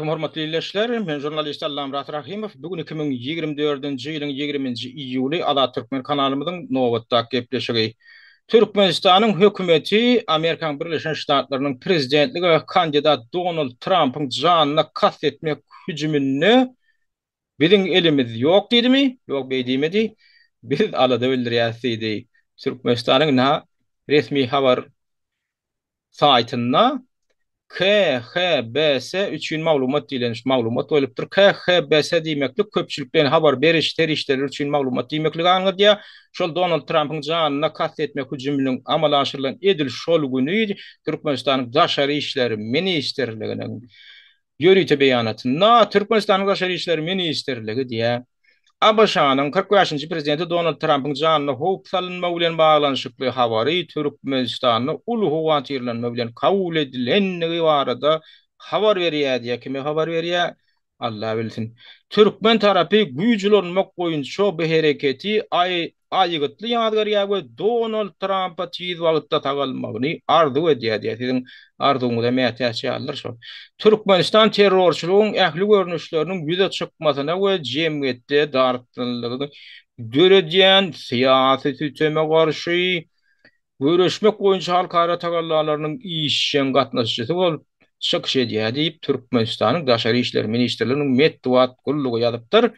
aleýkum hormatly ildeşler. Men žurnalist Allamyrat Rahymow. Bu gün 2024-nji ýylyň 20-nji iýuly Azat Türkmen kanalymyzyň nobatdaky gepleşigi. Türkmenistanyň hökümeti Amerikanyň Birleşen Ştatlarynyň prezidentlige kandidat Donald Trampyň janyna kast etmek hüjüminde biziň elimiz ýok diýdimi? Ýok beý diýmedi. Biz alada bildirýäris diýdi. Türkmenistanyň ynha resmi habar saýtynda KHBS üçin maglumat diýlen maglumat goýlupdyr. KHBS diýmeklik köpçülikleýin habar beriş serişdeleri üçin maglumat diýmekligi aňladýar. Şol Donald Trampyň janyna kast etmek hüjüminiň amala aşyrylan edil şol güni Türkmenistanyň Daşary işler ministrliginiň Ýörite beýanatynda Türkmenistanyň Daşary işler ministrligi diýýär, ABŞ-nyň 45-nji prezidenti Donald Trampyň janyna howp salynmagy bilen baglanyşykly habary Türkmenistanda uly howatyrlanma bilen kabul edilendigi barada habar berýär diýýär. Kime habar berýär? Alla bilsin. Türkmen tarapy güýç ulanmak boýunça bu hereketi aýgytly ýazgarýar we Donald Trampa tiz wagtda sagalmagyny arzuw edýär diýýär. Siziň arzuwyňyza mätäç ýalydyr şol. Türkmenistan terrorçylygyň ähli görnüşleriniň ýüze çykmasyna we jemgyýetde dartgynlylygy döredýän syýasy süteme garşy göreşmek boýunça halkara tagallalarynyň işjeň gatnaşyjysy bolup çykyş edýär diýip, Türkmenistanyň Daşary işler ministrliginiň metbugat gullugy ýazypdyr.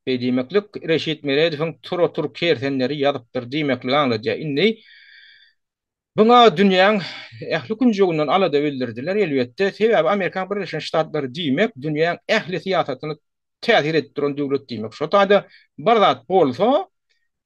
Beý diýmeklik Reşit Meredowyň tur-otur kersenleri ýazypdyr diýmekligi aňladýar. Indi buňa dünýäň ähli künjeginden alada bildirdiler, elbetde. Sebäbi Amerikan Birleşen Ştatlary diýmek dünýäň ähli syýasatyny täsir edip duran döwlet diýmek. Şo taýda bir zat bolsa,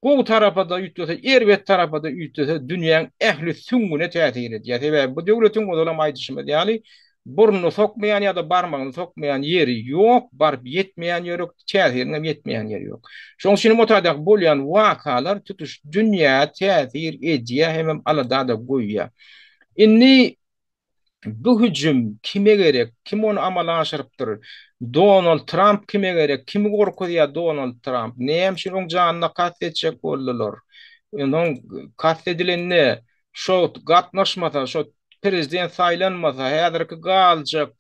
gowy tarapa-da üýtgese, erbet tarapa-da üýtgese, dünýäň ähli süňňüne täsir edýär. Sebäbi bu döwletiň ozalam aýdyşymyz ýaly, burnuny sokmaýan ýa-da barmagyny sokmaýan ýeri ýok, baryp ýetmeýän ýeri ýok, täsiriniň hem ýetmeýän ýeri ýok. Şonuň üçin hem o taýdaky bolýan wakalar tutuş dünýä täsir edýär hemem alada-da goýýar. Indi Bu hüjüm kime gerek? Kim ony amala aşyrypdyr? Donald Tramp kime gerek? Kimi gorkuzýar Donald Tramp? Näme üçin oň janyna kast etjek boldular? Onuň kast edilende şo gatnaşmasa, şo prezident saýlanmasa, häzirki galjak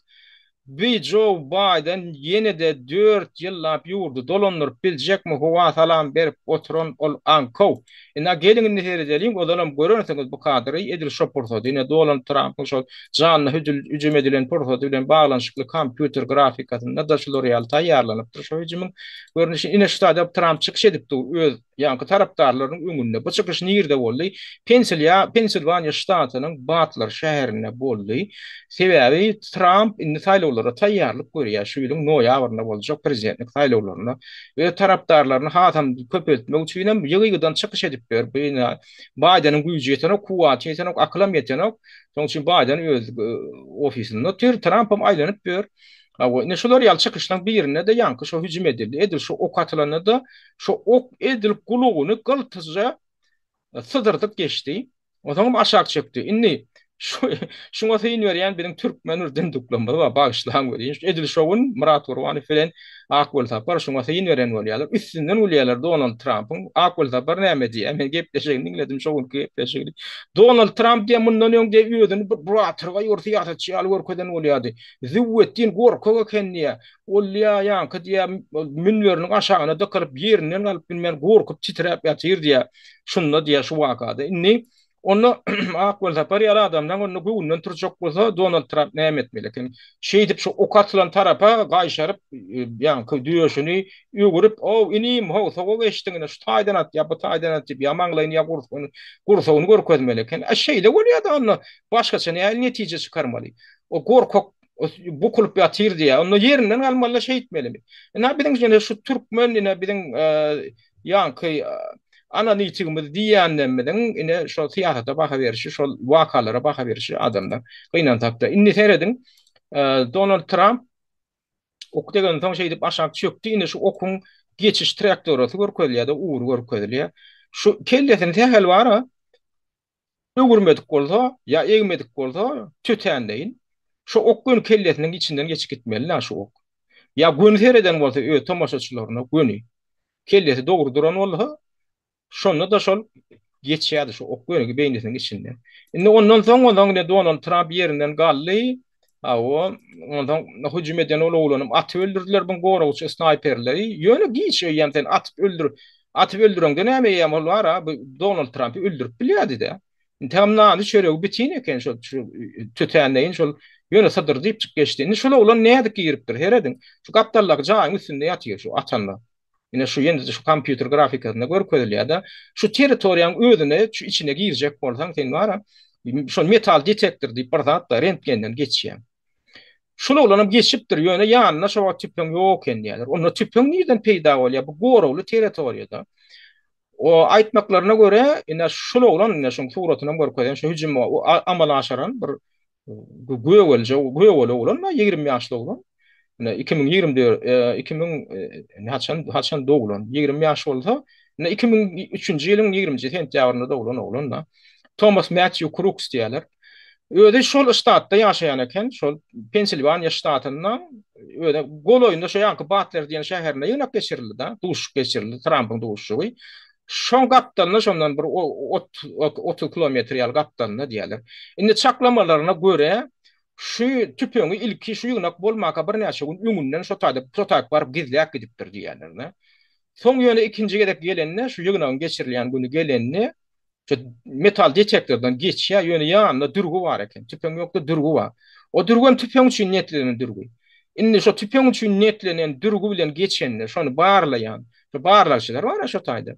Bi Jou Baýden ýene-de dört ýyllap ýurdy dolandyryp biljekmi howa salam berip oturan ol aňkow. Ynha geliň indi seredeliň ozalam görensiňiz bu kadry edil şo pursady ine Donald Trampyň şol janyna hüjüm edilen pursady bilen baglanyşykly kompýuter grafikasynda-da şular ýaly taýýarlanypdyr şo hüjümiň görnüşi ine şu taýda Tramp çykyş edip dur öz Ýaňky tarapdarlarynyň öňünde. Bu çykyş nirde boldy? Pensilýa, Pensilwaniýa ştatynyň Batler şäherinde boldy. Sebäbi Tramp indi saýlawlara taýýarlyk görýär. Şu ýylyň noýabrynda boljak prezidentlik saýlawlaryna. Öz tarapdarlaryny hasam köpeltmek üçin hem ýygy-ýygydan çykyş edip ýör. Bu indi Baýdeniň güýji ýetenok, kuwwaty ýetenok, akylam ýetenok. Şonuň üçin Baýden öz ofisinde otyr, Trampam aýlanyp ýör. Hawa, indi şular ýaly çykyşlaryň birinde-de ýaňky şo hüjüm edildi. Edil şo ok atylanda-da Şo ok edil gulagyny gyltyja sydyrdyp geçdi. Onsoňam aşak çökdi. Indi şu şuňa syn berýän biziň türkmen bir dinduklarymyz bar, bagyşlaň welin. Edil şo gün Myrat Gurbanow bilen Ak Welsapar şuňa syn beren bolýarlar. Üstünden gülýärler Donald Trampyň. Ak Welsapar näme diýýär? Men gepleşigini diňledim, şo günki gepleşigini. Donald Tramp diýýär, mundan öň diýýär, özüni bir batyrgaý bir syýasatçy ýaly görkezen bolýardy. Züwwetdin gorkak eken diýýär. Ol diýýär, ýaňky diýýär, münberiniň aşagyna dykylyp, ýerinden galyp bilmän, gorkup titräp ýatyr diýýär. Şunda diýýär, şu wakada. Indi onda Ak Welsapar ýaly adamlaň onda göwnünden turjak bolsa, Donald Tramp näme etmeli eken? Şeýdip şu ok atylan tarapa gaýşaryp, ýaňky döşüni öwürip, Ow, inim, how, sowa geçdiň, ine, şu taýdan at, ýa bu taýdan at diýip, ýa maňlaýyny, ýa gursagyny, gursagyny görkezmeli eken. A şeýle bolýar-da onda, başgaça nähili netije çykarmaly? O gorkak bukulyp ýatyr diýýär. Onda ýerinden galmaly şeýtmelimi? Ine biziň ýene şu türkmen ine biziň ýaňky analitigimiz diýýänlerimiziň ine şol syýasata baha berişi, şol wakalara baha berişi adamlar. Gynansakda. Indi serediň, Donald Tramp ok degensoň şeýdip aşak çökdi. Ine şu okuň geçiş traýektoriýasy görkezilýär-de, ugry görkezilýär. Şu kellesini sähel bara Öwürmedik bolsa, ýa egmedik bolsa, tötänleýin, şo ok göni kellesiniň içinden geçip gitmeli-dä şu ok. Ýa göni sereden bolsa öz tomaşaçylaryna göni, kellesi dogry duran bolsa, şonda-da şol geçýärdi şu ok göni beýnisiniň içinden. Indi ondan soň onsoň ine Donald Tramp ýerinden galdy. Hawa, onsoň hüjüm eden ol oglanam atyp öldürdiler bu goragçy snaýperleri. Ýöne giç eýýäm sen atyp öldür, atyp öldüreňde näme eýýäm ol bar-a bu Donald Trampy öldürip bilýärdi-dä. Intägem nany çöregi bitin eken şol tötänleýin şol ýöne sydyr diýipjik geçdi. Indi şol oglan nädip giripdir serediň. Şu gapdaldaky jaýyň üstünde ýatyr şu atanda. Ine şu ýene-de şu kompýuter grafikasynda görkezilýär-de. Şu territoriýaň özüne şu içine girjek bolsaň sen bar-a şol metal detektor diýip bir zat bar rentgenden geçýäň. Şul oglanam geçipdir ýöne ýanynda şo wagt tüpeň ýok eken diýýärler. Onda tüpeň nirden peýda bolýar bu goragly territoriýada? O aýtmaklaryna görä, ine şul oglan, ine şuň suratynam görkezen, şu hüjümi amala aşyran bir gögelje, gögele oglan bar, 20 ýaşly oglan. Ine 2024, 2000 haçan, haçan doglan, 20 ýaş bolsa, ine 2003-nji ýylyň 20-nji sentýabrynda doglan oglan da. Tomas Mätýu Kruks diýýärler. Özi şol ştatda ýaşaýan eken, şol Pensilwaniýa ştatynda, özi golaýynda şo ýaňky Batler diýen şäherinde ýygnak geçirildi-de, duşuşyk geçirildi, Trampyň duşuşygy. Şoň gapdalynda şondan bir 30 kilometr ýaly gapdalynda diýýärler. Indi çaklamalaryna görä, şu tüpeňi ilki şu ýygnak bolmaka birnäçe gün öňünden şo taýda, şo taýyk baryp gizläp gidipdir diýýärler-de. Soň ýöne ikinji gezek gelende, şu ýygnagyň geçirilýän güni gelende, Şu metal detektordan geçýär, ýöne ýanynda dürgi bar eken. Tüpeň ýokda dürgi bar. O dürgem tüpeň üçin niýetlenen dürgi. Indi şo tüpeň üçin niýetlenen dürgi bilen geçende, şony barlaýan, şo barlagçylar bar-a şo taýda.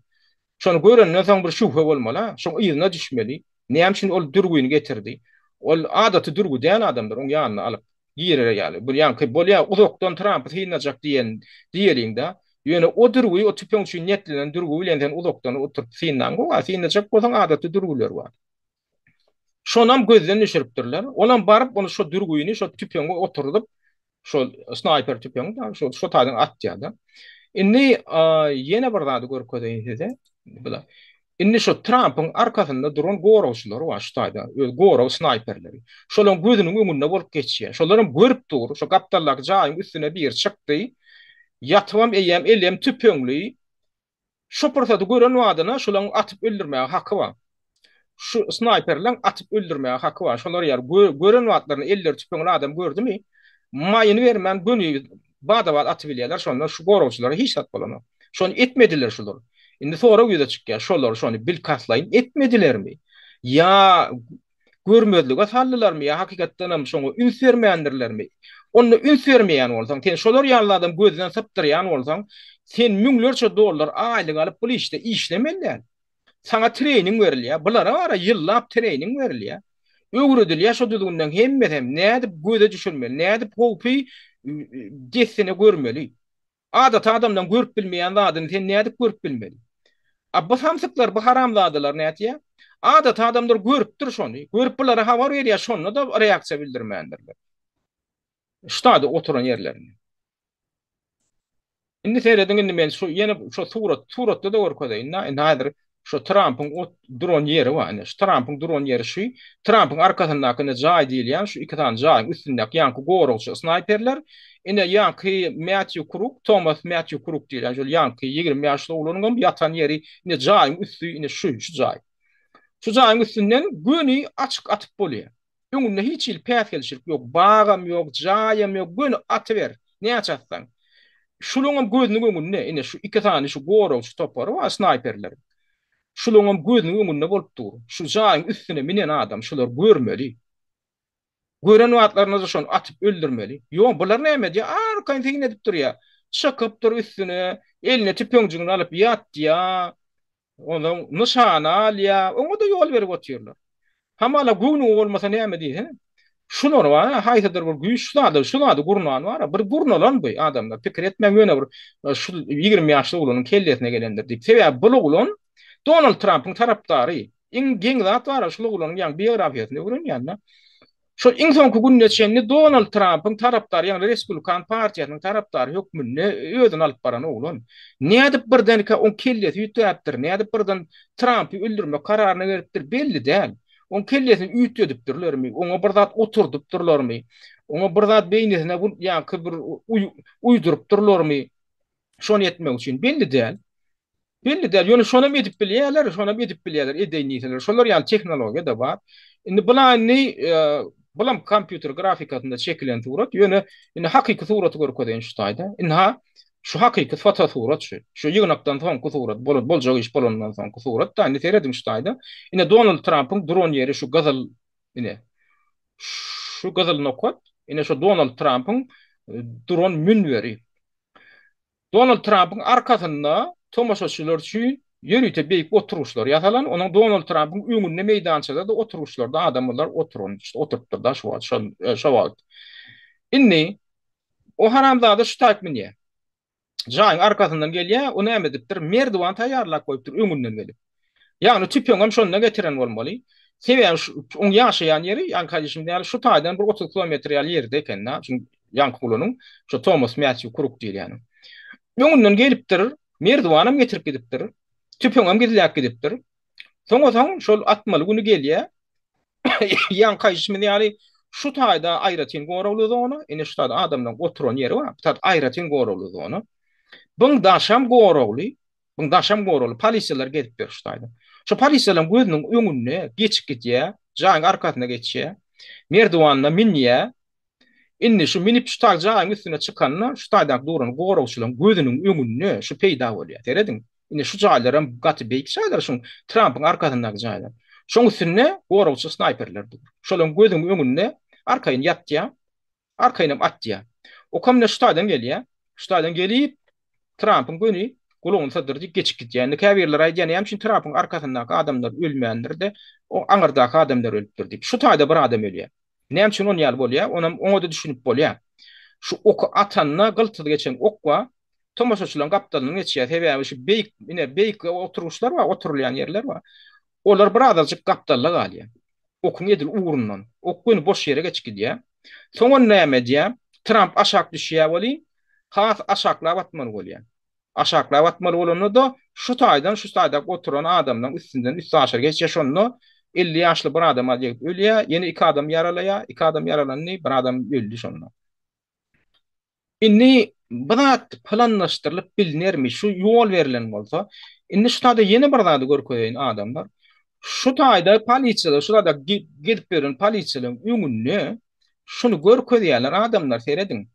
Şony görenden soň bir şübhe bolmaly-a, şoň yzyna düşmeli. Näme üçin ol dürgini getirdi? Ol adaty dürgi däl adamlar oň ýanyna alyp. Girer ýaly. Bu ýaňky bolýa uzakdan Trampy synlajak diýen diýeliň-dä. Ýöne o dürgi, o tüpeň üçin niýetlenen dürgi bilen sen uzakdan oturyp synlaňok-a. Synlajak bolsaň adaty dürgüler bar. Şonam gözden düşüripdirler. Olam baryp ony şo dürgüni, şo tüpeňi oturdyp, şol snaýper tüpeňi şo şo taýdan atýar-da. Indi ýene bir zady görkezeýin size. Bula. Indi şu Trampyň arkasynda duran goragçylary bar şu taýda, öz gorag snaýperleri. Şolaryň gözüniň öňünde bolup geçýär. Şolaram görüp dur, şu gapdaldaky jaýyň üstüne biri çykdy. Ýatybam eýýäm elem tüpeňli. Şo pursady gören badyna şolaryň atyp öldürmäge haky bar. Şu snaýperleň atyp öldürmäge haky bar. Şolar ýaly gören wagtlarynda elleri tüpeňli adam gördümi, maýyny bermän göni Bada-bat atybilýärler, şonda şu goragçylara hiç zat bolanok. Şony etmediler şular. Indi sorag ýüze çykýar, şolar şony bilkastlaýyn etmedilermi? Ýa görmezlige saldylarmy ýa hakykatdanam şoňa üns bermändirlermi? Onda üns bermeýän bolsaň, sen şolar ýaly adam gözden sypdyrýan bolsaň, sen müňlerçe dollar aýlyk alyp bul işde işlemeli däl. Saňa trening berilýär. Bulara bara ýyllap trening berilýär. Öwredilýär şo düzgünleň hemmesem. Nädip göze düşürmeli, nädip howpy dessine görmeli. Adaty adamlaň görüp bilmeýän zadyny sen nädip görüp bilmeli? A bu samsyklar, bu haramzadalar nätýär? Adaty adamlar görüpdir şony. Görüp bulara habar berýär, şonda-da reaksiýa bildirmändirler. Ştada oturan ýerlerinde. Indi serediň indi men şu ýene şu surat suratda-da görkezeýin-dä. Indi häzir şu Trampyň ot duran ýeri bar. Ine şu Trampyň duran ýeri şu. Trampyň arkasyndaky ine jaý diýilýän şu iki sany jaýyň üstündäki ýaňky goragçy snaýperler. Ine ýaňky Mätýu Kruk, Tomas Mätýu Kruk diýilýän şol ýaňky 20 ýaşly oglanyňam ýatan ýeri ine jaýyň üsti ine şu şu jaý. Şu jaýyň üstünden göni açyk atyp bolýar. Öňünde hiç hili päsgelçilik ýok, bagam ýok, jaýam ýok, göni atyber, näçe atsaň. Şulaňam gözüniň öňünde, ine şu iki sany şu goragçy topary bar, snaýperleriň. Şulaňam gözüniň öňünde bolup dur. Şu jaýyň üstüne minen adam şulary görmeli. Gören wagtlarynda-da şony atyp öldürmeli. Ýok, bular näme edýär? Arkaýyn syn edip durýar. Çykypdyr üstüne, eline tüpeňjigini alyp ýatýar. Onsoň nyşana alýar, oňa-da ýol berip otyrlar. Hamala göwnüňe bolmasa näme diýsene. Şular bar-a, haýsydyr bir güýç şu zady, şu zady gurnan bar-a, bir gurnalan bu adamlar. Pikir etmäň ýöne bir şu 20 ýaşly oglanyň kellesine gelendir diýip. Sebäbi bul oglan Donald Trampyň tarapdary. Iň geň zat bar-a, şul oglanyň ýaňy biografiýasyny öwrenýän-de. Şol iň soňky gününe çenli Donald Trampyň tarapdary, ýagny Respublikan partiýasynyň tarapdary hökmünde özüni alyp baran oglan. Nädip birdenkä oň kellesi üýtgäpdir, nädip birden Trampy öldürmek kararyna gelipdir, belli däl. Oň kellesini üýtgedipdirlermi, oňa bir zat oturdypdyrlarmy, oňa bir zat beýnisine ýaňky bir uýdurypdyrlarmy, şony etmek üçin belli däl. Belli däl, ýöne şonam edip bilýärler, şonam edip bilýärler, edeýin diýseler. Şolar ýaly tehnologiýa-da bar. Indi bula indi e, Bulam kompýuter grafikasynda çekilen surat. Ýöne indi hakyky suraty görkezeýin şu taýda. Ynha, şu hakyky fotosurat şu. Şu ýygnakdan soňky surat, boljak iş bolandan soňky surat-da. Indi serediň şu taýda. Ine Donald Trampyň duran ýeri şu gyzyl ine. Şu gyzyl nokat, ine şu Donald Trampyň duran münberi. Donald Trampyň arkasynda tomaşaçylar üçin ýörite beýik oturgyçlar ýasalan, onuň Donald Trampyň öňünde meýdançada-da oturgyçlarda adamlar oturan, oturypdyr-da şu wagt, şol şo wagt. Indi o haramzada şu taýyp münýär. Jaýyň arkasyndan gelýär, o näme edipdir? Merdiwan taýýarlap goýupdyr öňünden gelip. Ýagny tüpeňem şonda getiren bolmaly. Sebäbi şu oň ýaşaýan ýeri, ýaňky aýdyşym ýaly, şu taýdan bir 30 kilometr ýaly ýerde eken-dä. Şu ýaňky gulanyň, şu Tomas Mätýu Kruk diýilýäniň. Öňünden gelipdir, merdiwanam getirip gidipdir, tüpeňem gizläp gidipdir. Soňa-soň şol atmaly güni gelýär. Ýaňky aýdyşymyz ýaly, şu taýda aýratyn goragly zona, ine şu taýda adamlaryň oturan ýeri bar, bu taýda aýratyn goragly zona. Buň daşam goragly, Buň daşam goragly, polisiýalar gezip ýör şu taýda. Şu polisiýalaryň gözüniň öňünde geçip gidýär, jaýyň arkasyna geçýär, merdiwanyna münýär. Indi şu münüp şu taý jaýyň üstüne çykanda, şu taýdaky duran goragçylaryň gözüniň öňünde şu peýda bolýar. Serediň, indi şu jaýlaram gaty beýik jaýlar, şuň Trampyň arkasyndaky jaýlar. Şoň üstünde goragçy snaýperler dur. Şolaryň gözüniň öňünde arkaýyn ýatýar. Arkaýynam atýar. Okam ine şu taýdan gelýär. Şu taýdan gelip, Trampyň göni gulagyny sydyrdy, geçip gidýär. Indi käbirleri aýdýar, näme üçin Trampyň arkasyndaky adamlar ölmändir-de, o aňyrdaky adamlar ölüpdir diýip. Şu taýda bir adam ölýär. Näme üçin on ýaly bolýar? Onam oňa-da düşünip bolýar. Şu oky atanda gyltyz geçen ok bar, tomaşaçylaryň gapdalyndan geçýär. Sebäbi şu beýik, ine beýik oturgyçlar bar, oturylýan ýerler bar. Olar birazajyk gapdalda galýar. Okuň edil ugrundan. Ok göni boş ýere geçip gidýär. Soň ol näme edýär? Tramp aşak düşýär welin, has aşaklap atmaly bolýar. Aşaklap atmaly bolanda-da, şu taýdan şu taýda oturan adamlaryň üstünden üstaşyr geçýär. Şonda 50 ýaşly bir adam degip ölýär, ýene iki adam ýaralaýar, iki adam ýaralandy, bir adam öldi şonda. Indi bu zat planlaşdyrylyp bilnermi? Şu ýol berlen bolsa, indi şu taýda ýene bir zady görkezeýin adamlar. Şu taýda polisiýalar, şu taýda gezip ýören polisiýalaryň öňünde şuny görkezýärler adamlar serediň.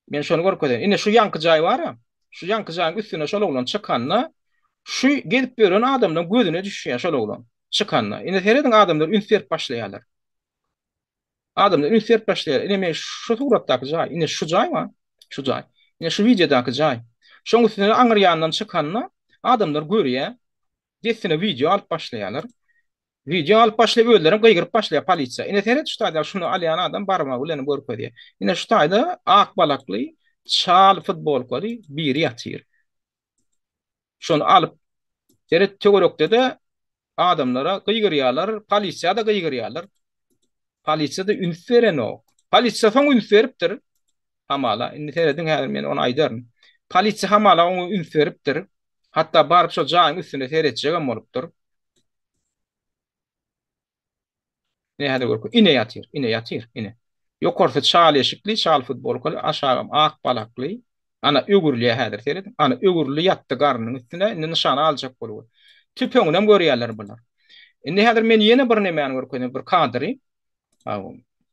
Men şony görkezeýin. Ine şu ýaňky jaý bar-a. Şu ýaňky jaýyň üstüne şol oglan çykanda, şu gezip ýören adamlaryň gözüne düşýär şol oglan çykanda. Ine serediň adamlar üns berip başlaýarlar. Adamlar üns berip başlaýar. Ine men şu suratdaky jaý, ine şu jaý bar, şu jaý. Ine şu wideodaky jaý. Şoň üstüne aňyr ýandan çykanda adamlar görýär. Dessine wideo alyp başlaýarlar. Wideo alyp başlaýar, özlerem gygyryp başlaýar polisiýa. Ine seret şu taýda şuny alýan adam barmagy bilen görkezýär. Ine şu taýda ak balakly, çal futbolkaly biri ýatyr. Şony alyp seret töwerekde-de adamlara gygyrýarlar, polisiýa-da gygyrýarlar. Polisiýa-da üns berenok. Polisiýa soň üns beripdir. Hamala, indi serediň häzir men ony aýdaryn. Polisiýa hamala oňa üns beripdir. Hatda baryp şo jaýyň üstüne seretjegem bolupdyr. Ine häzir görke, ine ýatyr, ine ýatyr, ine. Ýokarsy çal eşikli, çal futbolkaly, aşagam ak balakly. Ana öwrülýär häzir serediň. Ana öwrüldi ýatdy garnynyň üstüne, indi nyşana aljak bolup. Tüpeňinem görýärler bular. Indi häzir men ýene bir nemäni görkezeyim, bir kadry.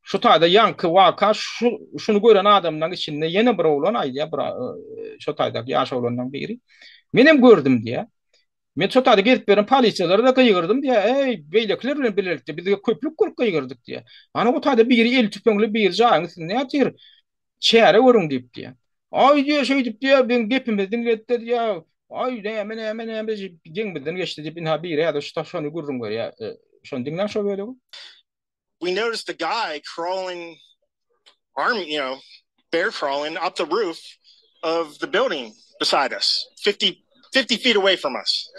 Şu taýda ýaňky waka şu şuny gören adamlaryň içinde ýene bir oglan aýdýar, bir şu taýdaky ýaş oglanlaryň biri. Menem gördüm diýýär. Men şo taýda gezip ýören polisiýalara-da gygyrdym diýýär. Eý, beýlekiler bilen bilelikde biz köplük bolup gygyrdyk diýýär. Ana o taýda biri eli tüpeňli, biri jaýyň üstünde ýatyr. Çäre görüň diýip diýýär. Aý diýýär, şeýdip diýýär, biziň gepimizi diňlediler diýýär. Aý, näme, näme, näme deňimizden geçdi diýip, ynha biri häzir şu şony gürrüň berýär. Şony diňläň şo bölegi. We noticed a guy crawling arm, you know, bear crawling up the roof of the building beside us, 50, 50 feet away from us.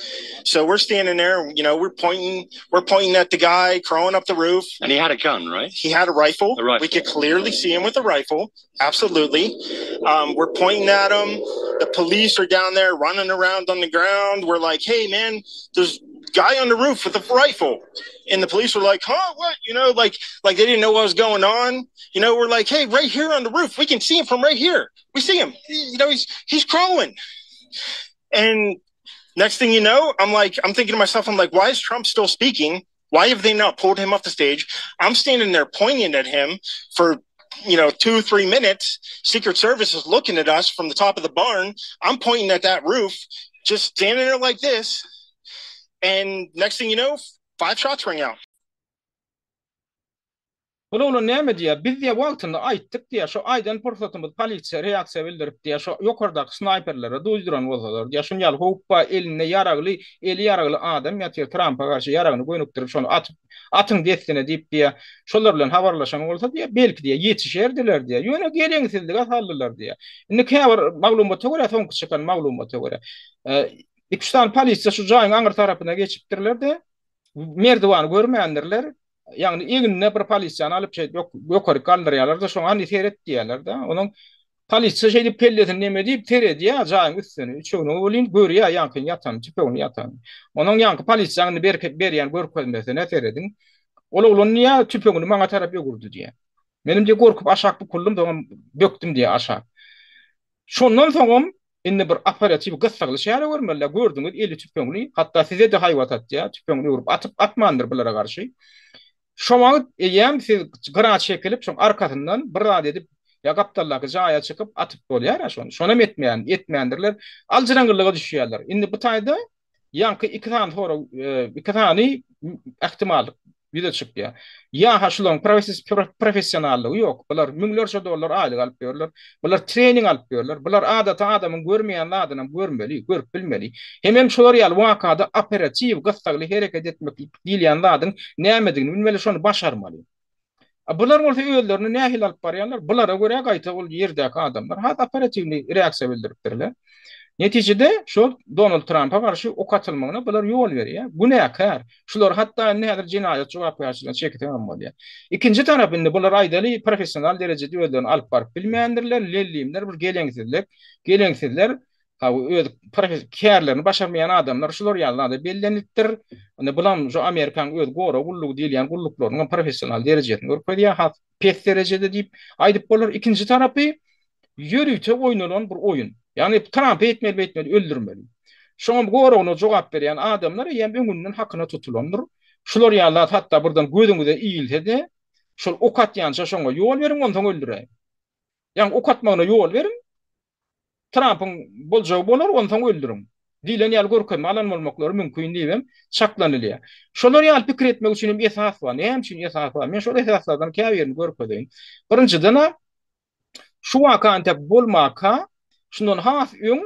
So we're standing there, you know, we're pointing, we're pointing at the guy crawling up the roof. And he had a gun, right? He had a rifle. A rifle. We could clearly see him with a rifle. Absolutely. Um, we're pointing at him. The police are down there running around on the ground. We're like, hey, man, there's guy on the roof with a rifle. And the police were like, huh, what? You know, like, like they didn't know what was going on. You know, we're like, hey, right here on the roof, we can see him from right here. We see him. You know, he's he's crawling. And next thing you know, I'm like, I'm thinking to myself, I'm like, why is Trump still speaking? Why have they not pulled him off the stage? I'm standing there pointing at him for, you know, two, three minutes. Secret Service is looking at us from the top of the barn. I'm pointing at that roof, just standing there like this. And next thing you know, five shots ring out. Bul oglan näme diýýär? Biz diýýär wagtynda aýtdyk diýýär. Şo aýdan pursatymyz polisiýa reaksiýa bildirip diýýär. Şo ýokardaky snaýperlere duýduran bolsalar diýýär. Şuny ýaly howp bar, elinde ýaragly, eli ýaragly adam ýatyr Trampa garşy ýaragyny gönükdirip şony atyp, atyň dessine diýip diýýär. Şolar bilen habarlaşan bolsa diýýär, belki diýýär ýetişerdiler diýýär. Ýöne geleňsizlige saldylar diýýär. Indi käbir maglumata görä, soňky çykan maglumata görä, iki-üç sany polisiýa şu jaýyň aňry tarapyna geçipdirler-de, merdiwany görmändirler. Ýagny egnine bir polisiýany alyp şeýdip ýokaryk galdyrýarlar-da, şoňa hany seret diýýärler-de. Onuň polisiýa şeýdip kellesini neme diýip seredýär jaýyň üstüne, üçegine welin görýär ýaňkyny ýatany, tüpeňini ýatany. Onuň ýaňky polisiýaň indi berýän görkezmesine serediň. Ol oglan diýýär, tüpeňini maňa tarap öwürdi diýýär. Menem diýýär gorkup aşak bukuldym, soňam bökdüm diýýär aşak. Şondan soňam indi bir operatiw gyssagly çäre görmeliler. Gördüňiz eli tüpeňli, hatda size-de haýbat atýar, tüpeňini öwrüp atyp atmandyr bulara garşy. Şo wagt eýýäm siz gyra çekilip, şoň arkasyndan bir zat edip ýa gapdaldaky jaýa çykyp atyp bolýar-a şony. Şonam etmeýän, etmändirler. Aljyraňňylyga düşýärler. Indi bu taýda Ýaňky iki sany sorag, iki sany ähtimallyk ýüze çykýar. Ýa-ha şularyň professionallygy ýok. Bular müňlerçe dollar aýlyk alyp ýörler. Bular trening alyp ýörler. Bular adaty adamyň görmeýän zadynam görmeli, görüp bilmeli. Hemem şular ýaly wakada operatiw, gyssagly hereket etmeklik diýilýän zadyň nämedigini bilmeli, şony başarmaly. A bular bolsa özlerini nähili alyp barýarlar? Bulara görä gaýta ol ýerdäki adamlar has operatiwnyý reaksiýa bildiripdirler. Netijede şol Donald Trampa garşy ok atylmagyna bular ýol berýär. Günäkär. Şular hatda indi häzir jenaýat jogapkärçiligine çekseňem bolýar. Ikinji tarap indi bular aýdaly professional derejede özlerini alyp baryp bilmändirler, lellimler bir geleňsizlik, geleňsizler. Hawa, öz kärlerini başarmaýan adamlar şular ýaly zada bellenilipdir. Indi bulam şu Amerikanyň öz gorag gullugy diýilýän gulluklarynyň professional derejesini görkezýär, has pes derejede diýip aýdyp bolar. Ikinji tarapy ýörite oýnalan bir oýun. Ýagny Trampy etmeli beýtmeli öldürmeli. Şoňam goragyna jogap berýän adamlar eýýäm öňünden hakyna tutulandyr. Şular ýaly zat hatda birden gözüňize ilse-de, şol ok atýança şoňa ýol beriň, onsoň öldüräýiň. Ýagny ok atmagyna ýol beriň, Trampyň boljagy bolar, onsoň öldüriň. Diýlen ýaly görkezme alan bolmaklary mümkin diýibem çaklanylýar. Şolar ýaly pikir etmek üçin hem esas bar. Näme üçin esas bar? Men şol esaslardan käbirini görkezeýin. Birinjiden-ä, şu waka entek bolmaka, şundan has öň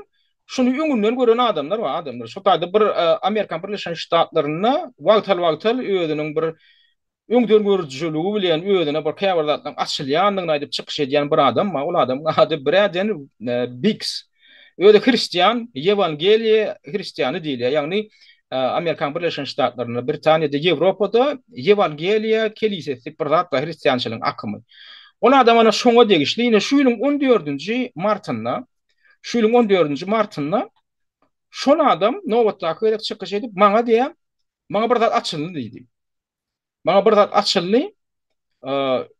şuny öňünden gören adamlar bar, adamlar. Şo taýda bir Amerikan Birleşen Ştatlarynda wagtal-wagtal özüniň bir öňdengörüjiligi bilen özüne bir käbir zatlaryň açylýandygyny aýdyp çykyş edýän bir adam bar. Ol adamyň ady Braden Biggs. Özi hristian, ýewangeliýa hristiany diýilýär. Ýagny Amerikanyň Birleşen Ştatlarynda, Britaniýada, Ýewropada ýewangeliýa kelisesi diýip bir zat bar, hristiançylygyň akymy. Ol adam ana şoňa degişli. Ine şu ýylyň on dördünji martynda, şu ýylyň on dördünji martynda şol adam nobatdaky gezek çykyş edip, maňa diýýär, maňa bir zat açyldy diýdi. Maňa bir zat açyldy.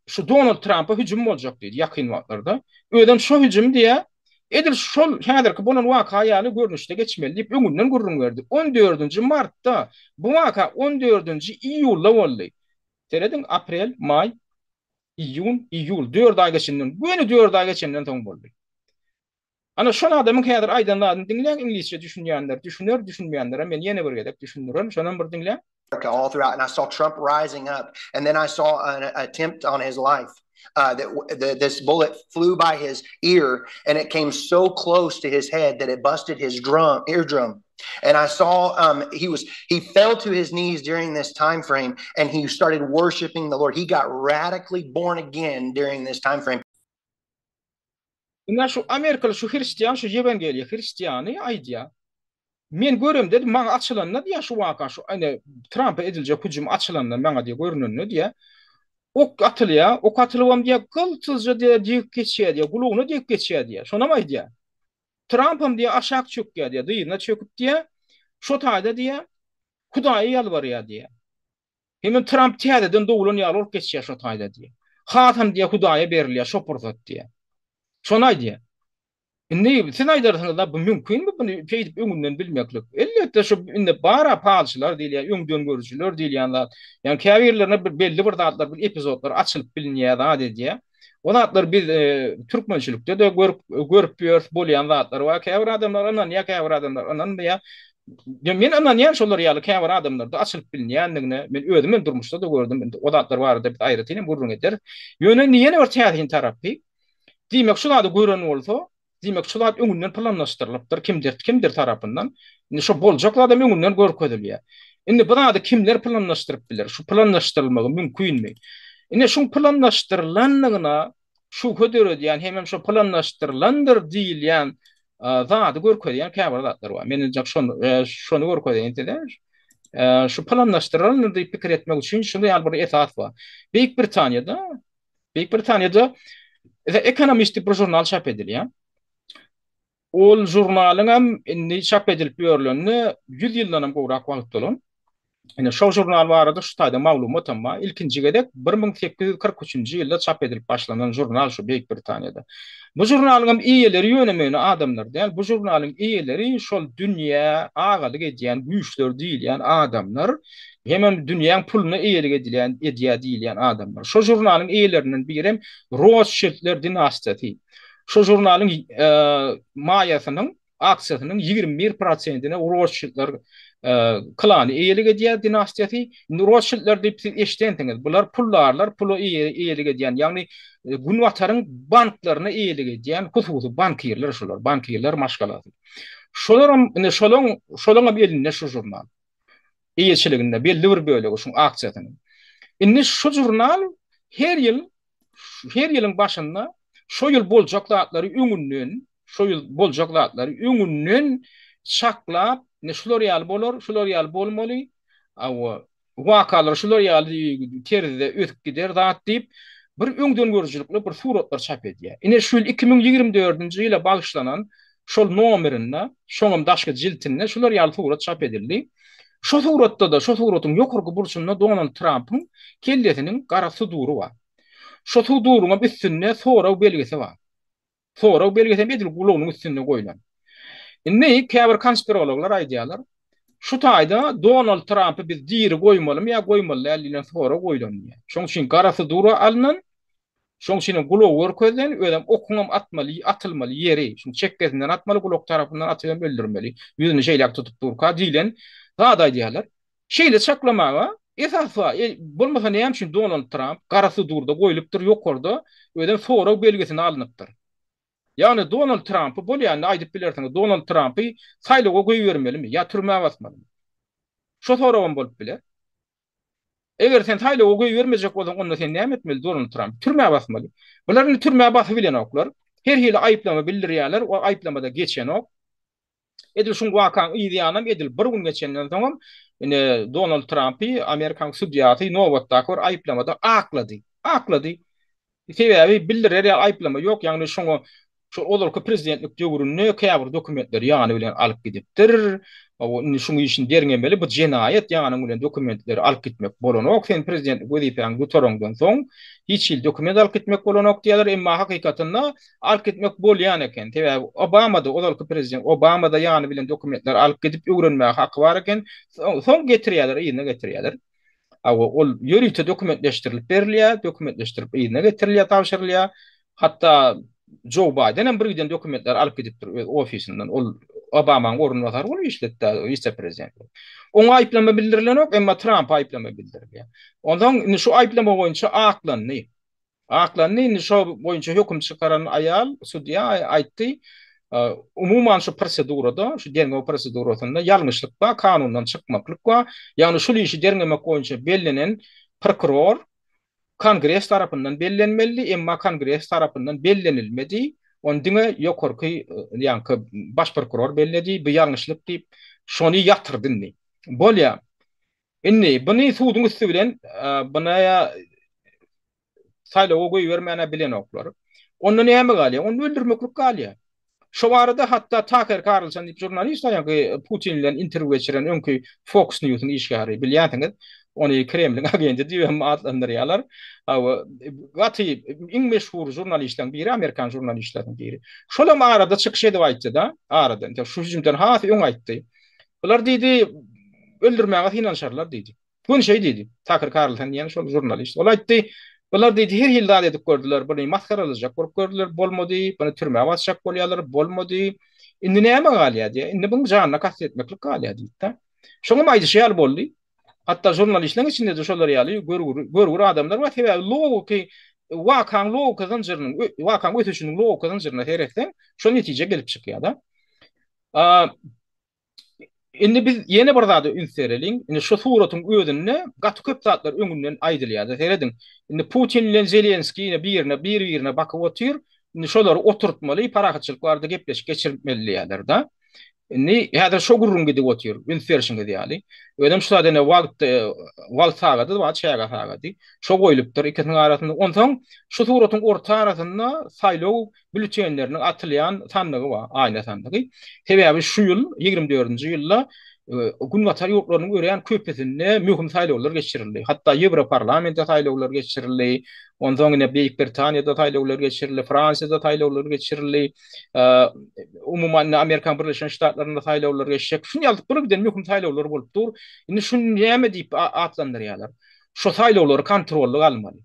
Şu Donald Trampa hüjüm boljak diýdi ýakyn wagtlarda. Özem şo hüjüm diýä, edil şol häzirki bolan waka ýaly görnüşde geçmeli diýip öňünden gürrüň berdi. On dördünji martda, bu waka on dördünji iýulda boldy. Serediň, aprel, maý, iýun, iýul, dört aý geçenden, göni dört aý geçenden soň boldy. Ana şol adamyň häzir aýdan zadyny diňläň iňlisçe düşünýänler düşüner düşünmeýänlere men ýene bir gezek düşündirerin şonam bir diňläň. All throughout and I saw Trump rising up and then I saw an attempt on his life uh, that this bullet flew by his ear and it came so close to his head that it busted his drum eardrum and I saw um, he was he fell to his knees during this time frame and he started worshiping the Lord he got radically born again during this time frame Ine şu amerikaly şu hristian şu ýewangeliýa hristiany aýdýar. Men göremde maňa açylanda diýýär şu waka şu ine Trampa ediljek hüjüm açylanda maňa diýýär görünende diýýär. Ok atylýar, ok atylybam diýýär gyltyzja diýýär degip geçýär diýýär, gulagyna degip geçýär diýýär. Şonam aýdýar. Trampam diýýär aşak çökýär diýýär, dyzyna çöküp diýýär. Şo taýda diýýär Hudaýa ýalbarýar diýýär. Hemem Tramp täzeden doglan ýaly bolup geçýär şo taýda diýýär. Hasam diýýär Hudaýa berilýär şo pursat diýýär. Şony aýdýar. Indi siz aýdarsyňyz-da, bu mümkinmi buny şeýdip öňünden bilmeklik? Elbetde şu indi bar-a palçylar diýilýän, öňdengörüjiler diýilýän zat. Ýagny käbirlerine bir belli bir zatlar, bir epizodlar açylyp bilinýär, zat edýär. O zatlar biz türkmençilikde-de görüp görüp ýörüs, bolýan zatlar bar. Käbir adamlar ynanýar, käbir adamlar ynanmaýar. Men ynanýan şolar ýaly käbir adamlarda açylyp bilinýändigine. Men özüm hem durmuşda-da gördüm. Indi o zatlar barada biz aýratyn hem gürrüň ederis. Ýöne indi ýene bir täsin tarapy, Diýmek, şu zady gören bolsa, diýmek, şu zat öňünden planlaşdyrylypdyr, kimdir, kimdir tarapyndan. Indi şo boljak zadam öňünden görkezilýär. Indi bu zady kimler planlaşdyryp biler? Şu planlaşdyrylmagy mümkinmi? Ine, şuň planlaşdyrylandygyna şübhe döredýän hemem şo planlaşdyrylandyr diýilýän zady görkezýän käbir zatlar bar. Men indi şony, şony görkezeýin size. Şu planlaşdyrylandyr diýip pikir etmek üçin şuny ýaly bir esas bar. Beýik Britaniýada Beýik Britaniýada The Economist diýip bir žurnal çap edilýär. Ol žurnalyň hem indi çap edilip ýörlenine 100 ýyldan hem gowrak wagt bolan. Ine şol žurnal barada şu taýda maglumat hem bar. Ilkinji gezek 1843-nji ýylda çap edilip başlanan žurnal şu Beýik Britaniýada. Bu žurnalyň hem eýeleri ýöne-möne adamlar däl. Bu žurnalyň eýeleri şol dünýä agalyk edýän güýçler diýilýän adamlar. Hemem dünýäň puluna eýelik edilýän, edýär diýilýän adamlar. Şo žurnalyň eýelerinden birem Rothschildler dinastiýasy. Şo žurnalyň maýasynyň, aksiýasynyň 21 prosentine Rothschildler klany eýelik edýär, dinastiýasy. Indi Rothschildler diýip siz eşidensiňiz. Bular puldarlar, pula eýelik edýän, ýagny Günbataryň banklaryna eýelik edýän hususy bankirler şular, bankirler maşgalasy. Şolaram, indi şolaň, şolaňam elinde şu žurnal. eýeçiliginde belli bir bölegi şuň aksiýasynyň. Indi şu žurnal her ýyl her ýylyň başynda şo ýyl boljak zatlary öňünden şo ýyl boljak zatlary öňünden çaklap, indi şular ýaly bolar, şular ýaly bolmaly, hawa, wakalar şular ýaly terzde ösüp gider zat diýip, bir öňdengörüjilikli bir suratlar çap edýär. Ine şu ýyl 2024-nji ýyla bagyşlanan Şol nomerinde, şoňam daşky jiltinde şular ýaly surat çap edildi. Şo suratda-da, şo suratyň ýokarky burçunda Donald Trampyň kellesiniň gara sudury bar. Şo suduryňam üstünde sorag belgisi bar. Sorag belgisem edil gulagynyň üstünde goýlan. Indi käbir konspirologlar aýdýarlar, şu taýda Donald Trampy biz diri goýmalymy ýa goýmaly däl diýlen sorag goýlan diýýär. Şoň üçin gara sudura alnan, Şoň üçinem gulagy görkezlen, özem okuňam atmaly, atylmaly ýeri, şuň çekgesinden atmaly, gulak tarapyndan atybam öldürmeli, ýüzüni şeýläk tutup durka diýlen zat aýdýarlar. Şeýle çaklamaga esas bar. E, bolmasa näme üçin Donald Tramp gara sudurda goýlupdyr ýokarda, özem sorag belgisine alnypdyr. Ýagny Donald Trampy bolýanda aýdyp bilersiňiz, Donald Trampy saýlawa goýbermelimi ýa türmä basmalymy? Şo soragam bolup biler. Eger sen saýlawa goýbermejek bolsaň, onda sen näme etmeli Donald Tramp? Türmä basmaly. Bular indi türmä basybilenoklar. Her hili aýyplama bildirýärler, o aýyplama-da geçenok. Edil şuň wakaň yz ýanam edil bir gün geçenden soňam ine Donald Trampy Amerikanyň sudýasy nobatdaky bir aýyplamada aklady. Aklady. Sebäbi bildirer ýaly aýyplama ýok, ýagny şoňa şol ozalky prezidentlik döwründe käbir dokumentleri ýany bilen alyp gidipdir. Hawa, indi şuň işini derňemeli, bu jenaýat, ýanyň bilen dokumentleri alyp gitmek bolanok, sen prezidentlik wezipäňi gutaraňdan soň hiç hili dokument alyp gitmek bolanok diýýärler, emma hakykatynda alyp gitmek bolýan eken. Sebäbi Obama-da, ozalky prezident Obama-da ýany bilen dokumentleri alyp gidip öwrenmäge haky bar eken, soň getirýärler, yzyna getirýärler. Hawa, ol ýörite dokumentleşdirilip berilýär, dokumentleşdirip yzyna getirilýär, tabşyrylýar. Hatda Jo Baýden hem bir giden dokumentleri alyp gidipdir öz ofisinden. Ol Obamanyň orunbasary bolup işledi-de, wise-prezident bolup. Oňa aýyplama bildirilenok, emma Trampa aýyplama bildirilýär. Onsoň indi şu aýyplama boýunça aklandy. Aklandy, indi şo boýunça höküm çykaran aýal, sudýa aýtdy, umuman şu prosedurada, şu derňew prosedurasynda ýalňyşlyk bar, kanundan çykmaklyk bar. Ýagny şul işi derňemek boýunça bellenen prokuror Kongres tarapyndan bellenmelidi, emma Kongres tarapyndan bellenilmedi. Ony diňe ýokarky, ýaňky baş prokuror belledi, bu ýalňyşlyk diýip, şony ýatyrdy indi. Bolýar. Indi buny suduň üsti bilen buna saýlawa goýbermän-ä bilenoklar. Onda näme galýar? Onda öldürmeklik galýar. Şo barada hatda Taker Karlson diýip žurnalist bar, ýaňky Putin bilen interwýu geçiren öňki Fox News-yň işgäri, bilýänsiňiz. Ony Kremliň agenti diýip hem atlandyrýarlar. Hawa, gaty iň meşhur žurnalistleriň biri, amerikan žurnalistleriniň biri. Şol hem arada çykyş edip aýtdy-da, arada, indi şu hüjümden has öň aýtdy. Bular diýdi, öldürmäge synanyşarlar diýdi. Göni şeý diýdi. Taker Karlson diýen şol žurnalist. Ol aýtdy, bular diýdi, her hili zat edip gördüler, buny masgaralajak bolup gördüler, bolmady, buny türmä basjak bolýarlar, bolmady. Indi näme galýar diýýär. Indi buň janyna kast etmeklik galýar diýdi-de. Şoňam aýdyşy ýaly boldy. Hatda žurnalistleriň içinde-de şolar ýaly görgür, görgür adamlar bar. Sebäbi logiki wakaň logika zynjyrynyň, wakaň ösüşiniň logika zynjyryna seretseň, şol netije gelip çykýar-da. Indi biz ýene bir zada üns bereliň. Indi şu suratyň özünde gaty köp zatlar öňünden aýdylýar-da. Serediň. Indi Putin bilen Zelenskiý ine birine, bir-birine bakyp otyr. Indi şolary oturtmaly, parahatçylyk barada gepleşik geçirmeli diýýärler-de. Indi häzir şo gürrüň gidip otyr, üns berşiňiz ýaly. Özem şu zat ine wagt, wagt sagady bar, çäge sagady. Şo goýlupdyr ikisiniň arasynda. Onsoň şu suratyň orta arasynda saýlaw bülletenleriniň atylýan sandygy bar, aýna sandygy. Sebäbi şu ýyl, 24-nji ýylda Günbatar ýurtlarynyň örän köpüsinde möhüm saýlawlar geçirildi. Hatda Ýewroparlamente saýlawlar geçirildi. Onsoň ine Beýik Britaniýada saýlawlar geçirildi, Fransiýada saýlawlar geçirildi. Umuman indi Amerikan Birleşen Ştatlarynda saýlawlar geçjek. Şuny ýaly bir giden möhüm saýlawlar bolup dur. Indi şuny näme diýip atlandyrýarlar? Şu saýlawlary kontrollyk almaly.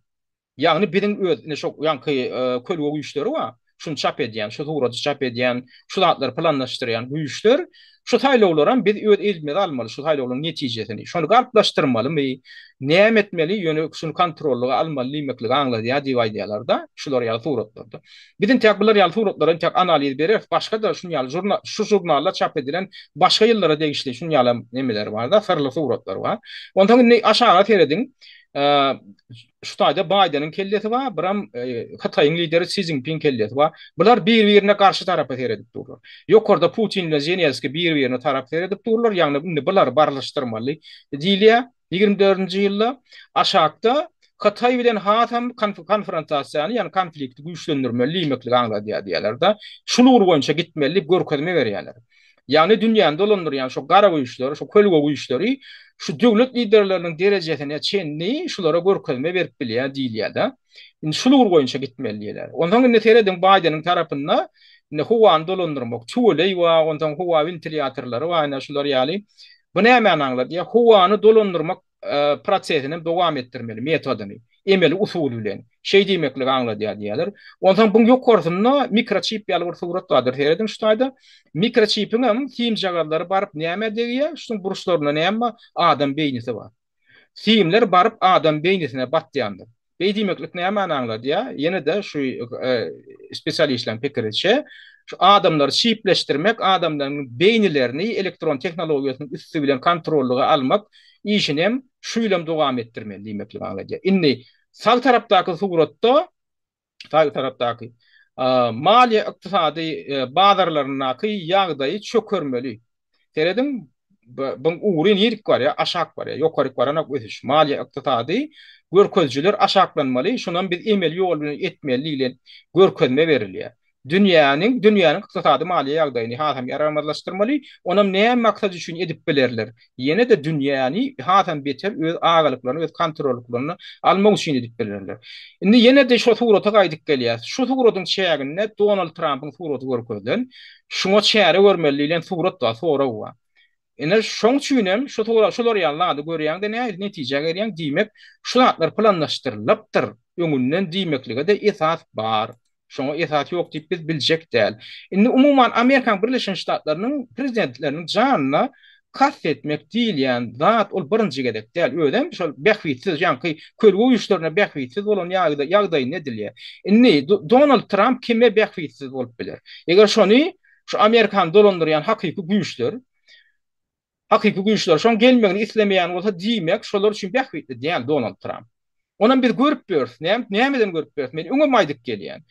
Ýagny biziň öz indi şo ýaňky kölge güýçleri bar. Şuny çap edýän, şu suraty çap edýän, şu zatlary planlaşdyrýan güýçler şu saýlawlaram biz öz elimize almaly, şu saýlawlaryň netijesini. Şony galplaşdyrmalymy, näme etmeli, ýöne şuny kontrollyga almaly diýmekligi aňladýar diýip aýdýarlar-da, şular ýaly suratlarda. Biz intäk bular ýaly suratlara intäk analiz bereris, başga-da şuny ýaly žurna şu žurnalda çap edilen başga ýyllara degişli şuny ýalam nemeler bar-da, syrly suratlar bar. Onsoň indi aşaga serediň. Şu taýda Baýdeniň kellesi bar, biram Hytaýyň lideri Si Szinpin kellesi bar. Bular bir-birine garşy tarapa seredip durlar. Ýokarda Putin bilen Zelenskiý bir-birine tarap seredip durlar, ýagny indi bulary barlyşdyrmaly diýilýär 24-nji ýylda. Aşakda Hytaý bilen hasam konfrontasiýany, ýagny konflikti güýçlendirmeli diýmekligi aňladýar diýýärler-de. Şul ugur boýunça gitmeli diýip görkezme berýärler. Ýagny dünýäni dolandyrýan şu gara güýçler, şu kölge güýçleri şu döwlet liderleriniň derejesine çenli şulara görkezme berip bilýär diýilýär-de. Indi şul ugur boýunça gitmeli diýýärler. Onsoň indi serediň Baýdeniň tarapynda indi howany dolandyrmak, tüweleý bar, onsoň howa wentilýatorlary bar, ine şular ýaly. Bu nämäni aňladýar? Howany dolandyrmak prosesini hem dowam etdirmeli, metodyny, emeli usul bilen. Şeý diýmekligi aňladýar diýýärler. Onsoň buň ýokarsynda mikroçip ýaly bir surat bardyr. Serediň şu taýda. Mikroçipiň hem simjagazlary baryp nämä degýär? Şuň burçlarynda näme bar? Adam beýnisi bar. Simler baryp adam beýnisine batýandyr. Beý diýmeklik nämäni aňladýar? Ýene-de şu spesialistleriň pikiriçe, şu adamlary çipleşdirmek, adamlaryň beýnilerini elektron tehnologiýasynyň üsti bilen kontrollyga almak işini hem şu ýylam dowam etdirmeli diýmekligi aňladýar. Indi sag tarapdaky suratda, sag tarapdaky maliýe-ykdysady bazarlaryndaky ýagdaýy çökermeli. Serediň, buň ugry nirik barýar? Aşak barýar. Ýokaryk baranok ösüş. Maliýe-ykdysady görkezijiler aşaklanmaly. Şunam biz emeli ýol bilen etmeli diýlen görkezme berilýär. Dünýäniň dünýäniň ykdysady maliýe ýagdaýyny hasam ýaramazlaşdyrmaly. Onam näme maksat üçin edip bilerler? Ýene-de dünýäni hasam beter öz agalyklaryna, öz kontrollyklaryna almak üçin edip bilerler. Indi ýene-de şo surata gaýdyp gelýäs. Şu suratyň çäginde Donald Trampyň suraty görkezilen. Şuňa çäre görmeli diýlen surat bar, sorag bar. Ine, şoň üçin hem şu şular ýaly zady görýäň-de nähili netijä gelýäň, diýmek, şu zatlar planlaşdyrylypdyr öňünden diýmeklige-de esas bar. Şoňa esas ýok diýip biz biljek däl. Indi umuman Amerikanyň Birleşen Ştatlarynyň prezidentleriniň janyna kast etmek diýilýän zat ol birinji gezek däl. Özem şol bähbitsiz, ýaňky kölge güýçlerine bähbitsiz bolan ýagdaýynda edilýär. Indi Donald Tramp kime bähbitsiz bolup biler? Eger şony şu Amerikany dolandyrýan hakyky güýçler, hakyky güýçler şoň gelmegini islemeýän bolsa, diýmek, şolar üçin bähbitli däl Donald Tramp. Onam biz görüp ýörüs. Nämeden görüp ýörüs? Men öňem aýdyp gelýän.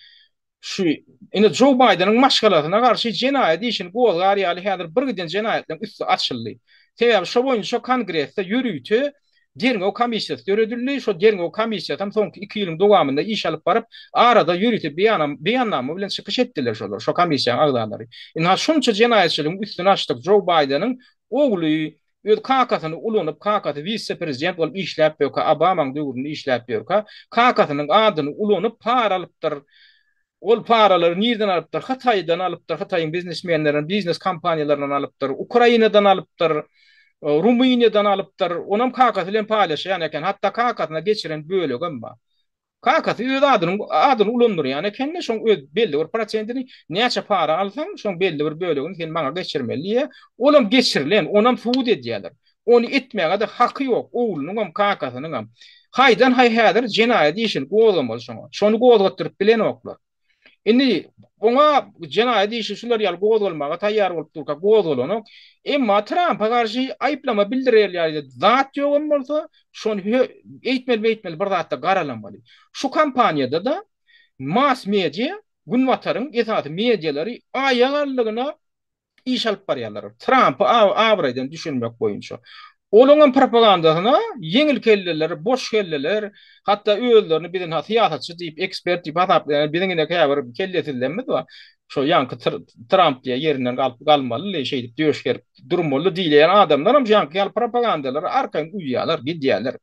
Şu indi Jo Baýdeniň maşgalasyna garşy jenaýat işini gozgar ýaly häzir birgiden jenaýatlaryň üsti açyldy. Sebäbi şo boýunça Kongresde ýörite derňew komissiýasy döredildi. Şo derňew komissiýasy hem soňky iki ýylyň dowamynda iş alyp baryp, arada ýörite beýannama bilen çykyş etdiler şolar, şo komissiýanyň agzalary. Ynha şunça jenaýatçylygyň üstüni açdyk. Jo Baýdeniň ogly. Öz kakasyny ulanyp, kakasy wise-prezident bolup işläp ýörkä, Obamaň döwründe işläp ýörkä, kakasynyň adyny ulanyp para alypdyr. Ol paralary nirden alypdyr? Hytaýdan alypdyr, Hytaýyň biznesmenlerinden, biznes kompaniýalaryndan alypdyr, Ukrainadan alypdyr, Rumyniýadan alypdyr. Onam kakasy bilen paýlaşýan eken. Hatda kakasyna geçiren bölegem bar. Kakasy öz adynyň adyny ulandyrýan ekende şoň öz belli bir prosentini näçe para alsaň şoň belli bir bölegini sen maňa geçirmeli diýýär. Olam geçirilen, onam subut edýärler. Ony etmäge-de haky ýok, oglunyňam, kakasynyňam. Haýdan-haý häzir jenaýat işini gozgamaly şoňa. Şony gozgatdyryp bilenoklar. Indi oňa jenaýat işi şular ýaly gozgalmaga taýýar bolup durka gozgalanok. Emma Trampa garşy aýyplama bildirer ýaly zat ýogam bolsa, şony eýtmeli-beýtmeli bir zatda garalamaly. Şu kampaniýada-da mass media, günbataryň esasy medialary aýagallygyna iş alyp barýarlar. Trampy abraýdan düşürmek boýunça. Olaryň propagandasyna ýeňil kelleler, boş kelleler, hatda özlerini biziň ha syýasatçy diýip, ekspert diýip hasaplaýan biziň ine käbir kellesizlerimiz bar. Şo ýaňky Tramp diýe ýerinden galyp galmaly, şeýdip döş gerip durmaly diýilýän adamlar hem ýaňky ýaly propagandalara arkaýyn uýýarlar, gidýärler.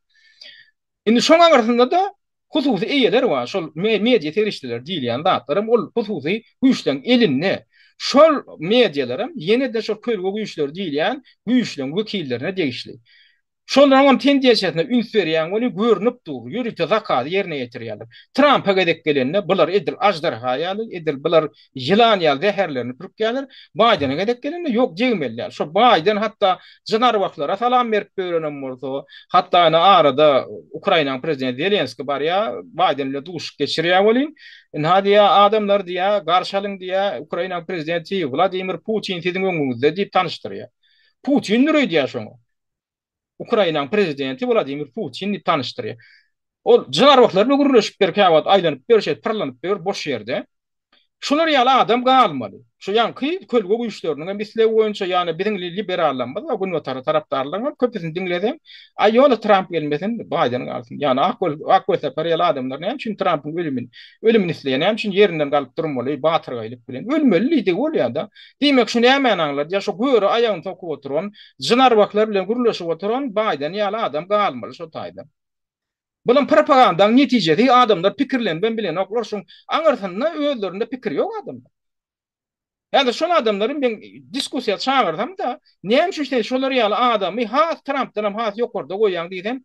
Indi şoň aňyrsynda-da hususy eýeler bar, şol media serişdeleri diýilýän zatlaram ol hususy güýçleň elinde. Şol medialaram ýene-de şol kölge güýçleri diýilýän güýçleň wekillerine degişli. Şolaryňam tendensiýasyna üns berýäň welin görnüp dur, ýörite zakazy ýerine ýetirýärler. Trampa gezek gelende bular edil aždarha ýaly, edil bular ýylan ýaly zäherlerini pürkýärler. Baýdene gezek gelende ýok degmeli däl. Şo Baýden hatda jyn-arwahlara salam berip ýörenem bolsa, hatda ine arada Ukrainanyň prezidenti Zelenskiý barýar, Baýden bilen duşuşyk geçirýär welin, ynha diýýär, adamlar diýýär, garşy alyň diýýär, Ukrainanyň prezidenti Wladimir Putin siziň öňüňizde diýip tanyşdyrýar. Putindir öýdýär şoňa. Ukrainanyň prezidenti Wladimir Putin diýip tanyşdyrýar. Ol jyn-arwahlar bilen gürleşip ber, käwagt aýlanyp ber, şeýdip pyrlanyp ber boş ýerde. Şular ýaly adam galmaly. Şu ýaňky kölge güýçleriniň hem islegi boýunça, ýagny biziň liberallarymyz we günbatara tarapdarlaryň hem köpüsini diňleseň, aý ýola Tramp gelmesin, Baýden galsyn. Ýagny ak ak Welsapar ýaly adamlar näme üçin Trampyň ölümini ölümini isleýär, näme üçin ýerinden galyp durmaly batyrgaýlyk bilen? Ölmeli diýdigi bolýar-da. Diýmek şu nämäni aňladýar? Şu göre aýagyny sokup oturan, jyn-arwahlar bilen gürleşip oturan Baýden ýaly adam galmaly şo taýda. Bulam propagandaň netijesi adamlar pikirlenibem bilenoklar şuň aňyrsynda özlerinde pikir ýok adamlar. Häzir şol adamlary men diskussiýa çagyrsamda näme üçin sen şolar ýaly adamy has Trampdanam has ýokarda goýýaň diýsem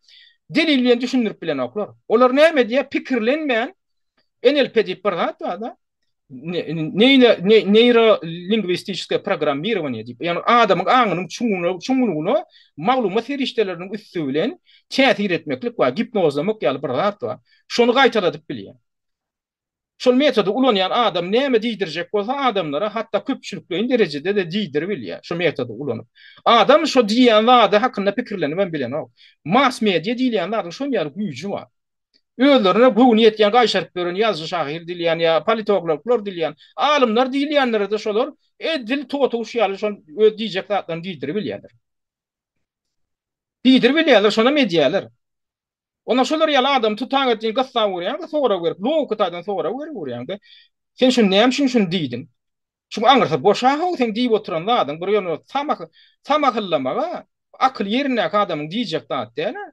delil bilen düşündirip bilenoklar. Olar näme edýär pikirlenmän NLP diýip bir zat barda neýrolingwistiçeskiýe programmirowaniýe diýip, ýagny adamyň aňynyň çuňlugyna maglumat serişdeleriniň üsti bilen täsir etmeklik bar, gipnozlamak ýaly bir zat bar. Şony gaýtaladyp bilýär. Şol metody ulanýan adam näme diýdirjek bolsa adamlara hatda köpçülikleýin derejede-de diýdiribilýär şu metody ulanyp. Adam şo diýýän zady hakynda pikirlenibem bilenok. Mass media diýilýän zadyň şon ýaly güýji bar. Özlerine göwni ýetýän gaýşaryp ýören ýazyjy-şahyr diýilýän ýa politologlar diýilýän, alymlar diýilýänlere-de şolar edil totuguş ýaly şol öz diýjek zatlaryny diýdiribilýärler. Diýdiribilýärler, şonam edýärler. Onda şolar ýaly adamy tutaň etdiň gyssap urýaň-da sorag berip, logika taýdan sorag berip urýaň-da. Sen şuny näme üçin şuny diýdiň? Şuň aňyrsy boş-a-how seň diýip oturan zadyň bir ýöne samahyllamaga akyly ýerindäki adamyň diýjek zady däl-ä.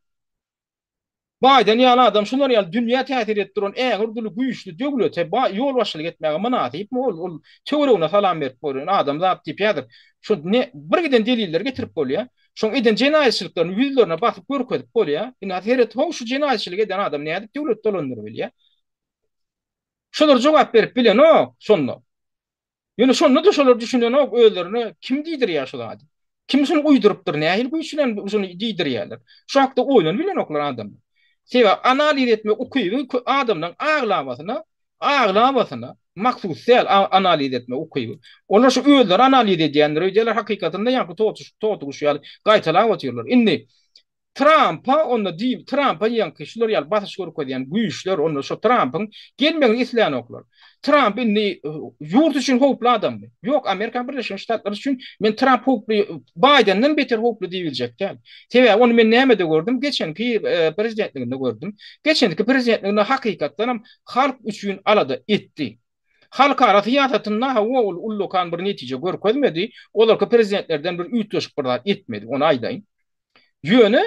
Baýden ýaly adam şular ýaly dünýä täsir edip duran ägirt uly güýçli döwlete ýolbaşçylyk etmäge mynasypmy ol ol töweregine salam berip görýän adam zat diýip häzir şu ne bir giden delilleri getirip bolýar şoň eden jenaýatçylyklaryny ýüzlerine basyp görkezip bolýar ina seret how şu jenaýatçylyk eden adam nädip döwlet dolandyrybilýär şolar jogap berip bilenok şonda. Ýöne şonda-da şolar düşünenok özlerine kim diýdirýär şu zady? Kim şuny uýdurypdyr, nähili güýç bilen şuny diýdirýärler? Şu hakda oýlanyp bilenoklar adamlar. Sebäbi analiz etmek ukyby adamlaryň aglabasyna, aglabasyna mahsus däl analiz etmek ukyby. Olar şu özleri analiz edýändir öýdýärler, hakykatynda ýaňky totuguş ýaly gaýtalap otyrlar. Indi Trampa onda diýip, Trampa ýaňky şular ýaly basyş görkezýän güýçler onda şo Trampyň gelmegini islänoklar. Tramp indi ýurt üçin howply adammy? Ýok, Amerikan Birleşen Ştatlary üçin men Tramp howply, Baýdenden beter howply diýibiljek däl. Sebäbi ony men nämede gördüm? Geçenki prezidentliginde gördüm. Geçenki prezidentliginde hakykatdanam halk üçin alada etdi. Halkara syýasatynda hawa ol ullakan bir netije görkezmedi, ozalky prezidentlerden bir üýtgeşik bir zat etmedi, ony aýdaýyn. Ýöne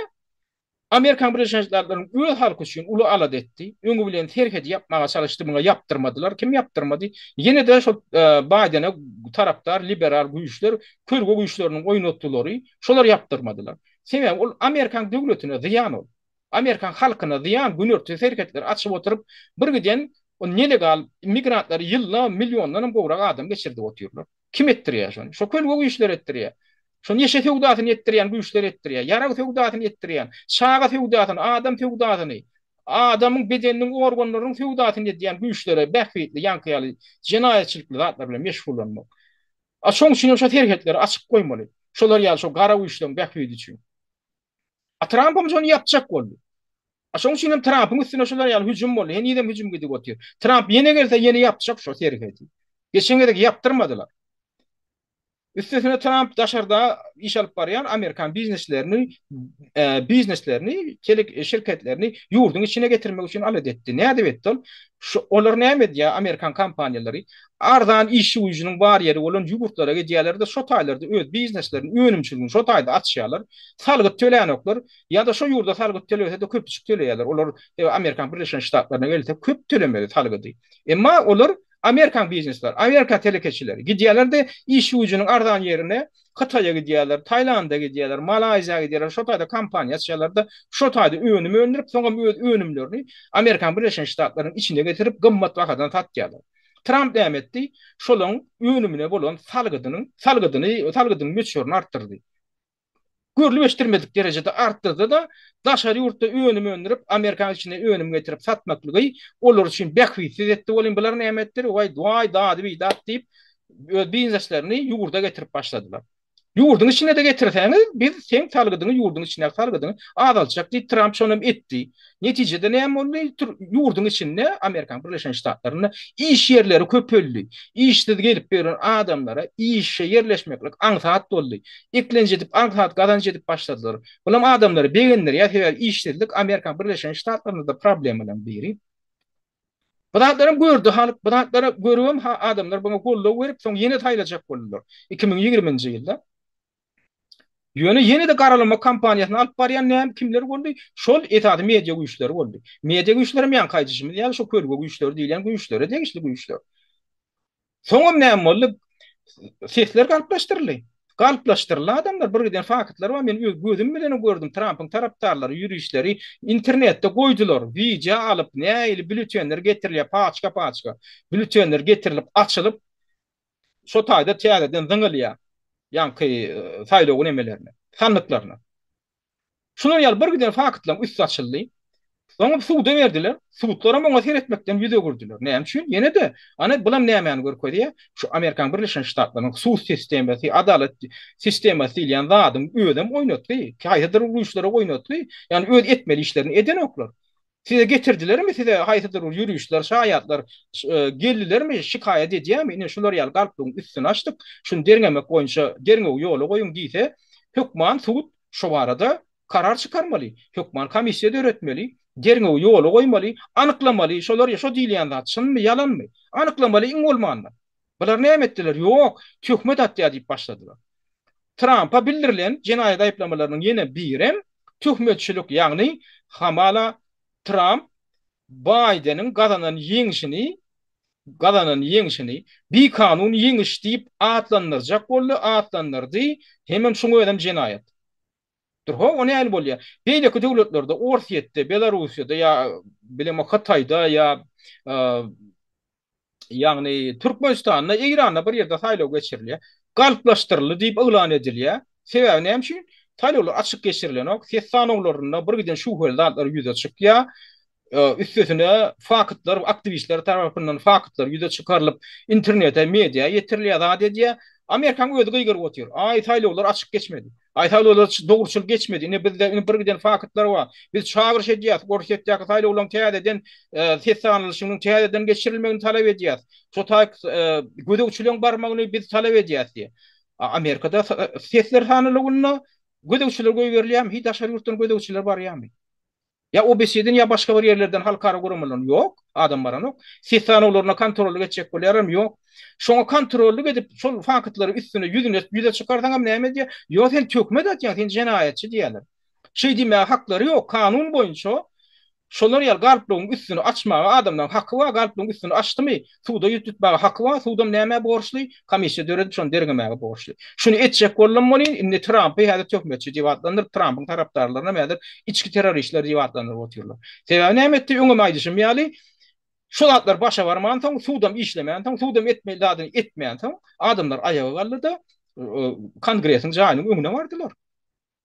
Amerikan Birleşen Ştatlarynyň öz halky üçin uly alada etdi. Öňi bilen serhedi ýapmaga çalyşdy, muňa ýapdyrmadylar. Kim ýapdyrmady? Ýene-de şol Baýdene tarapdar liberal güýçler, kölge güýçleriniň oýnatlylary, şolar ýapdyrmadylar. Sebäbi ol Amerikan döwletine zyýan ol. Amerikan halkyna zyýan günorta serhetleri açyp oturyp, bir giden o nelegal migrantlary ýylda milliondan hem gowrak adam geçirdip otyrlar. Kim etdirýär şony? Şo kölge güýçleri etdirýär. Şo neşe söwdasyny etdirýän güýçler etdirýär. Ýarag söwdasyny etdirýän, çaga söwdasyny, adam söwdasyny, adamyň bedeniniň organlarynyň söwdasyny edýän güýçlere bähbitli ýaňky ýaly jenaýatçylykly zatlar bilen meşgullanmak. A şoň üçin hem şo serhetleri açyk goýmaly. Şolar ýaly şo gara güýçleriň bähbidi üçin. A Trampam şony ýapjak boldy. A şoň üçin hem Trampyň üstüne şolar ýaly hüjüm boldy. Henizem hüjüm gidip otyr. Tramp ýene gelse ýene ýapjak şo serhedi. Geçen gezek ýapdyrmadylar. Üstesine Tramp daşarda iş alyp barýan amerikan bizneslerini bizneslerini, şirketlerini ýurduň içine getirmek üçin alada etdi. Nädip etdi ol? Şu olar näme edýär amerikan kompaniýalary? Arzan işçi güýjüniň bar ýeri bolan ýurtlara gidýärler-de, şo taýlarda öz bizneslerini, önümçiligini şo taýda açýarlar. Salgyt tölänoklar. Ýa-da şo ýurda salgyt tölese-de köpüjik töleýärler. Olar Amerikan Birleşen Ştatlaryna gelse köp tölemeli salgydy. Emma olar amerikan biznesleri, amerikan telekeçileri gidýärler-de işçi güýjüniň arzan ýerine Hytaýa gidýärler, Taýlanda gidýärler, Malaýziýa gidýärler, şo taýda kompaniýa açýarlar-da, şo taýda önüm öndürip, soňam öz önümlerini Amerikan Birleşen Ştatlarynyň içine getirip, gymmat bahadan satýarlar. Tramp näme etdi? Şolaň önümine bolan salgydynyň, salgydyny, salgydynyň möçberini artdyrdy. Görlüp-eşdilmedik derejede artdyrdy-da, daşary ýurtda önüm öndürip, Amerikanyň içine önüm getirip satmaklygy olar üçin bähbitsiz etdi welin, bular näme etdiler? Waý, waý, dady-bidat diýip, öz bizneslerini ýurda getirip başladylar. Ýurduň içine-de getirseňiz, biz seň salgydyňy, ýurduň içindäki salgydyňy azaltjak diýip, Tramp şonam etdi. Netijede näme boldy? Ýurduň içinde, Amerikanyň Birleşen Ştatlarynda iş ýerleri köpeldi. Işsiz gelip ýören adamlara işe ýerleşmeklik aňsat boldy. Eklenç edip, aňsat gazanç edip başladylar. Bulam adamlary begendirýär, sebäbi işsizlik Amerikanyň Birleşen Ştatlarynda-da problemalaryň biri. Bu zatlaram gördi halk, bu zatlary görübem adamlar buňa goldaw berip, soň ýene saýlajak boldular. 2020-nji ýylda. Ýöne ýene-de garalama kampaniýasyny alyp barýan näme kimler boldy? Şol esasy media güýçleri boldy. Media güýçlerem ýaňky aýdyşymyz ýaly şo kölge güýçleri diýilýän güýçlere degişli güýçler. Soňam näme boldy? Sesler galplaşdyryldy. Galplaşdyryldy adamlar, bir giden faktlar bar, men öz gözüm bilen gördüm, Trampyň tarapdarlary ýörişleri internetde goýdular, wideo alyp, nähili býulletenler getirilýär, paçka-paçka býulletenler getirilip, açylyp, şo taýda täzeden zyňylýar, ýaňky saýlaw nemelerine, sandyklaryna. Şular ýaly bir giden faktlaryň üsti açyldy. Soňam suda berdiler. Sudlaram oňa seretmekden ýüz öwürdiler. Näme üçin? Ýene-de, ana, bulam nämäni görkezýär? Şu Amerikanyň Birleşen Ştatlarynyň sud sistemasy, adalat sistemasy diýilýän zadyň özem oýnatgy, haýsydyr bir güýçlere oýnatgy. Ýagny öz etmeli işlerini edenoklar. Size getirdilermi size haýsydyr bir ýörişler, şaýatlar geldilermi, şikaýat edýärmi, ine şular ýaly galplygyň üstüni açdyk, şuny derňemek boýunça derňewi ýola goýuň diýse, hökman sud şo barada karar çykarmaly, hökman komissiýa döretmeli, derňewi ýola goýmaly, anyklamaly, şolar şo diýilýän zat çynmy, ýalanmy, anyklamaly iň bolmanda. Bular näme etdiler? Ýok, töhmet atýar diýip başladylar. Trampa bildirilen jenaýat aýyplamalarynyň ýene birem töhmetçilik, ýagny hamala Tramp Baýdeniň gazanan ýeňşini gazanan ýeňşini bikanun ýeňiş diýip atlandyrjak boldy, atlandyrdy, hemem şuň özem jenaýat. Dur ho, o nähili bolýar? Beýleki döwletlerde, Orsýetde, Belarussiýada ýa bilemok Hytaýda ýa Ýagny Türkmenistanda, Eýranda bir ýerde saýlaw geçirilýär. Galplaşdyryldy diýip yglan edilýär. Sebäbi näme üçin? Saýlawlar açyk geçirilenok. Ses sanawlarynda bir giden şübheli zatlar ýüze çykýar. Üstesine faktlar, aktiwistler tarapyndan faktlar ýüze çykarylyp, internete, media ýetirilýär, zat edýär. Amerikanyň özi gygyryp otyr. Aý, saýlawlar açyk geçmedi. Aý, saýlawlar dogruçyl geçmedi. Ine, bizde ine bir giden faktlar bar. Biz çagyryş edýäs, Orsýetdäki saýlawlaryň täzeden ses sanalyşynyň täzeden geçirilmegini talap edýäs. Şo taýyk gözegçiligiň barmagyny biz talap edýäs diýýär. Amerikada sesler sanalygynda gözegçiler goýberilýärmi? Hiç daşary ýurtdan gözegçiler barýarmy? Ýa OBSE-den ýa başga bir ýerlerden halkara guramalardan ýok, adam baranok. Ses sanawlaryna kontrollyk etjek bolýaram ýok. Şoňa kontrollyk edip, şol faktlary üstüne ýüzüne ýüze çykarsaňam näme diýýär? Ýok sen töhmet atýaň, sen jenaýatçy diýýärler. Şeý diýmäge haklary ýok. Kanun boýunça şolar ýaly galplygyň üstüni açmaga adamlaryň haky bar. Galplygyň üstüni açdymy, suda ýüz tutmaga haky bar. Sudam nämä borçly? Komissiýa döredip şony derňemäge borçly. Şuny etjek boldum welin, indi Trampy häzir töhmetçi diýip atlandyryp, Trampyň tarapdarlarynam häzir içki terroristler diýip atlandyryp otyrlar. Sebäbi näme etdi? Öňem aýdyşym ýaly, Şu zatlar başa barmansoň, sudam işlemänsoň, sudam etmeli zadyny etmänsoň, adamlar aýaga galdy-da, Kongresiň jaýynyň öňüne bardylar.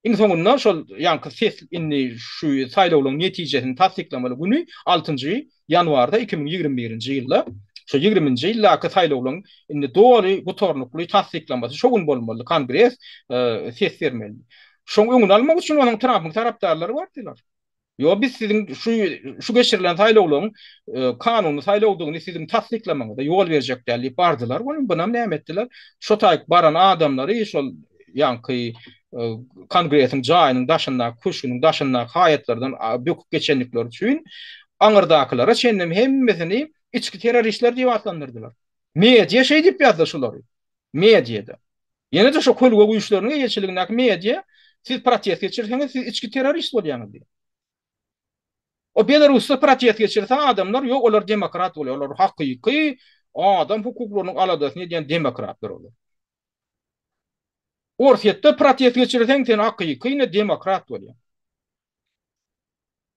Iň soňunda şol ýaňky ses indi şu saýlawlaryň netijesini tassyklamaly güni altynjy ýanwarda 2021-nji ýylda şu ýigriminji ýyldaky saýlawlaryň indi doly gutarnykly tassyklamasy şo gün bolmalydy, Kongres ses bermelidi. Şoň öňüni almak üçin onuň Trampyň tarapdarlary bardylar. Ýok, biz siziň şu şu geçirilen saýlawlaryň kanuny saýlawdygyny siziň tassyklamagyňyza ýol berjek däl diýip bardylar. Welin bunam näme etdiler? Şo taýyk baran adamlary şol ýaňky Kongresiň jaýynyň daşyndaky, köşgüniň daşyndaky haýatlardan böküp geçendikleri üçin aňyrdakylara çenlem hemmesini içki terroristler diýip atlandyrdylar. Media şeý diýip ýazdy şulary. Mediada. Ýene-de şo kölge güýçleriniň eýeçiligindäki media siz protest geçirseňiz siz içki terrorist bolýaňyz diýýär. O Belarusda protest geçirse adamlar ýok olar demokrat bolýar. Olar hakyky adam hukuklarynyň aladasyny edýän demokratlar olar. Orsýetde protest geçirseň sen hakyky ine demokrat bolýaň.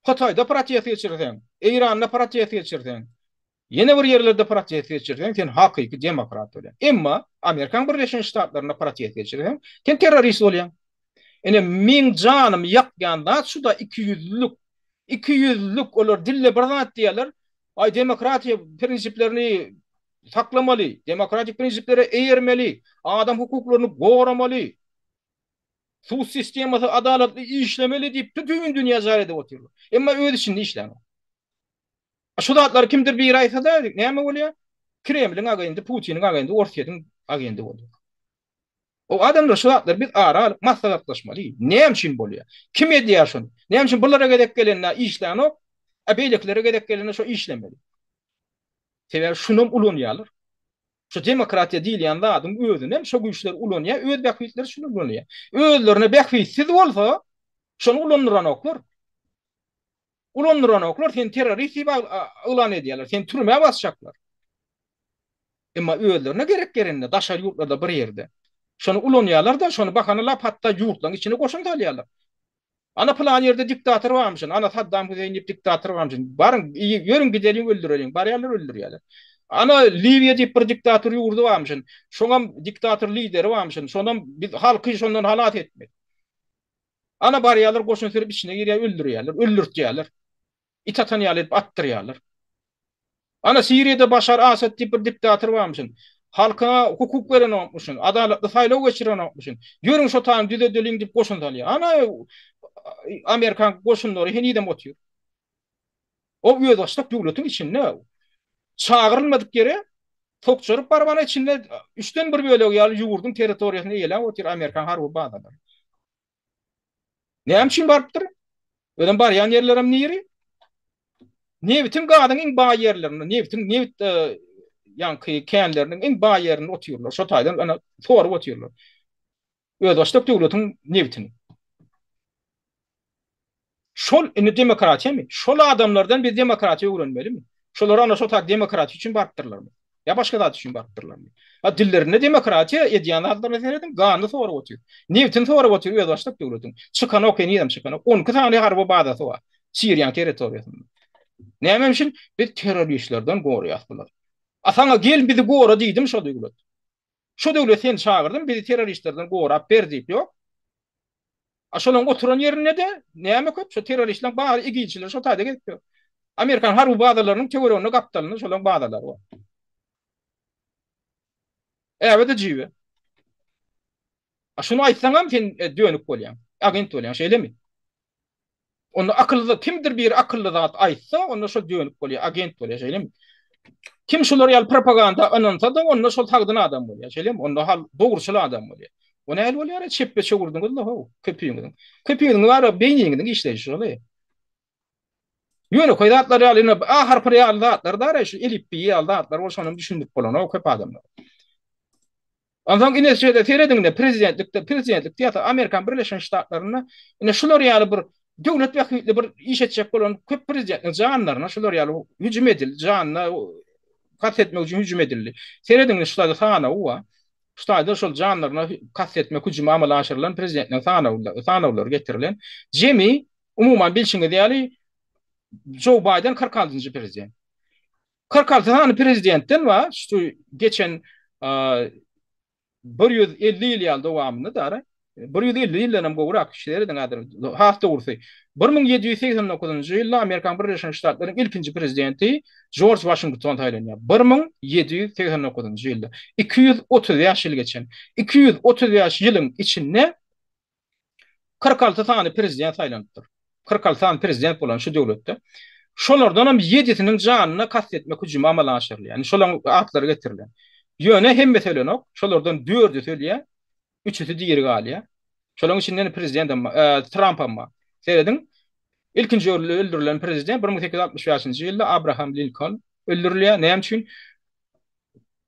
Hytaýda protest geçirseň, Eýranda protest geçirseň, ýene bir ýerlerde protest geçirseň, sen hakyky demokrat bolýaň. Emma Amerikanyň Birleşen Ştatlarynda protest geçirseň, sen terrorist bolýaň. Ine, meň janymy ýakýan zat şu-da ikiýüzlülik. Ikiýüzlülik, olar dilde bir zat diýýärler, Aý, demokratiýa prinsiplerini saklamaly, demokratik prinsiplere eýermeli, adam hukuklaryny goramaly. Sud sistemasy adalatly işlemeli diýip bütin dünýä jar edip otyrlar. Emma öz içinde işlänok. Şu zatlary kimdir biri aýtsada näme bolýar? Kremliň agendi, Putiniň agendi, Orsýetiň agendi bolýar. O adamlar şu zatlary biz ara alyp maslahatlaşmaly. Näme üçin bolýar? Kim edýär şony? Näme üçin bulara gezek gelende işlänok, a beýlekilere gezek gelende şo işlemeli? Sebäbi şunam ulanýarlar. Şu demokratiýa diýilýän zadyň özünem şo güýçler ulanýar, öz bähbitleri üçin ulanýar. Özlerine bähbitsiz bolsa, şony ulandyranoklar. Ulandyranoklar, seni terrorist diýip yglan edýärler, seni türmä basjaklar. Emma özlerine gerek ýerinde, daşary ýurtlarda bir ýerde şony ulanýarlar-da, şony bahanalap hatda ýurtlaryň içine goşun salýarlar. Ana pylan ýerde diktator barmyşyn, ana Saddam Hüseýin diýip diktator barmyşyn. Baryň, ýörüň gideliň öldüreliň. Barýarlar öldürýärler. Ana Liwiýa diýip bir diktator ýurdy barmyşyn. Şoňam diktator lideri barmyşyn. Şonam biz halky şondan halas etmeli. Ana barýarlar goşun sürüp içine girýär öldürýärler, öldürtýärler. It atan ýaly edip atdyrýarlar. Ana Siriýada Başar Asad diýip bir diktator barmyşyn. Halkyna hukuk berenokmyşyn, adalatly saýlaw geçirenokmyşyn. Ýörüň şo taýyny düzedeliň diýip goşun salýar. Ana Amerikan goşunlary henizem otyr. O özbaşdak döwletiň içinde çagyrylmadyk ýere sokjaryp baryp ana içinde üçden bir bölegi ýaly ýurduň territoriýasyny eýeläp otyr Amerikan harby bazalary. Näme üçin barypdyr? Özem barýan ýerlerem niri? Nebitiň, gazyň iň baý ýerlerinde, nebitiň, nebit e, ýaňky känleriniň iň baý ýerinde otyrlar. Şo taýdan ana sorup otyrlar. Özbaşdak döwletiň nebitini. Şol indi demokratiýamy? Şol adamlardan biz demokratiýa öwrenmelimi? Şolar ana şo tak demokratiýa üçin barypdyrlarmy? Ýa başga zat üçin barypdyrlarmy? A dillerinde demokratiýa edýän zatlaryna serediň, ganyny sorup otyr. Nebitini sorup otyr özbaşdak döwletiň. Çykanok henizem çykanok. 12 sany harby bazasy bar Siriýanyň territoriýasynda. Näme üçin? Biz terroristlerden goraýas bulary. A saňa gel bizi gora diýdim şo döwlet. Şo döwlet seni çagyrdym bizi terroristlerden gorap ber diýip ýok. A şolaň oturan ýerinde-de näme köp? Şo terroristleň bary igilçileri şo taýda gezip ýör. Amerikan harby bazalarynyň töwereginde gapdalynda şolaň bazalary bar. Äbe-de jibe. A şuny aýtsaňam sen e, dönük bolýaň. Agent bolýaň, şeýlemi? Onda akylly kimdir biri akylly zat aýtsa, onda şol dönük bolýar, agent bolýar, şeýlemi? Kim şular ýaly propaganda ynansa-da, onda şol sagdyn adam bolýar, şeýlemi? Onda hal dogruçyl adam bolýar. O nähili bolýar? Çepbe çöwürdiňiz-le how, köpüňiziň. Köpüňiziň bar beýniňiziň işleýşi şol. Ýönekeý zatlar ýaly, ine, A harpy ýaly zatlar da, şu elipbiý ýaly zatlar bolsa, şonam düşündirip bolanok köp adamlara. Onsoň ine şeýle serediň-de prezidentlikde, prezidentlik diýýär, Amerikan Birleşen Ştatlarynda ine şular ýaly bir döwlet bähbitli bir iş etjek bolan köp prezidentliň janlaryna şular ýaly hüjüm edildi, janyna kast etmek üçin hüjüm edildi. Serediň ine şu taýda sanawy bar. Şu taýda şol janlaryna kast etmek hüjümi amala aşyrylan prezidentliň sanawlary, sanawlary getirilen. Jemi umuman bilşiňiz ýaly Joe Baýden 46-njy prezident. 46 sany prezidentden bar, şu geçen 150 ýyl ýaly dowamynda dara, 150 ýyldan hem gowrak, serediň häzir, has dogrusy, 1789-njy ýylda Amerikanyň Birleşen Ştatlarynyň ilkinji prezidenti Jorj Waşington saýlanýar. 1789-njy ýylda. 235 ýyl geçen. 235 ýylyň içinde 46 sany prezident saýlanypdyr. 46 sany prezident bolan şu döwletde. Şolardan hem 7-siniň janyna kast etmek hüjümi amala aşyrylýar. Ýani şolaryň atlary getirilen. Ýöne hemmesi ölenok. Şolardan 4-üsi ölýär. Üçüsi diri galýar. Şolaryň içinden prezident hem, e, Tramp hem bar. Serediň. Ilkinji öldürilen prezident 1865-nji ýylda Abraham Linkoln öldürilýär. Näme üçin?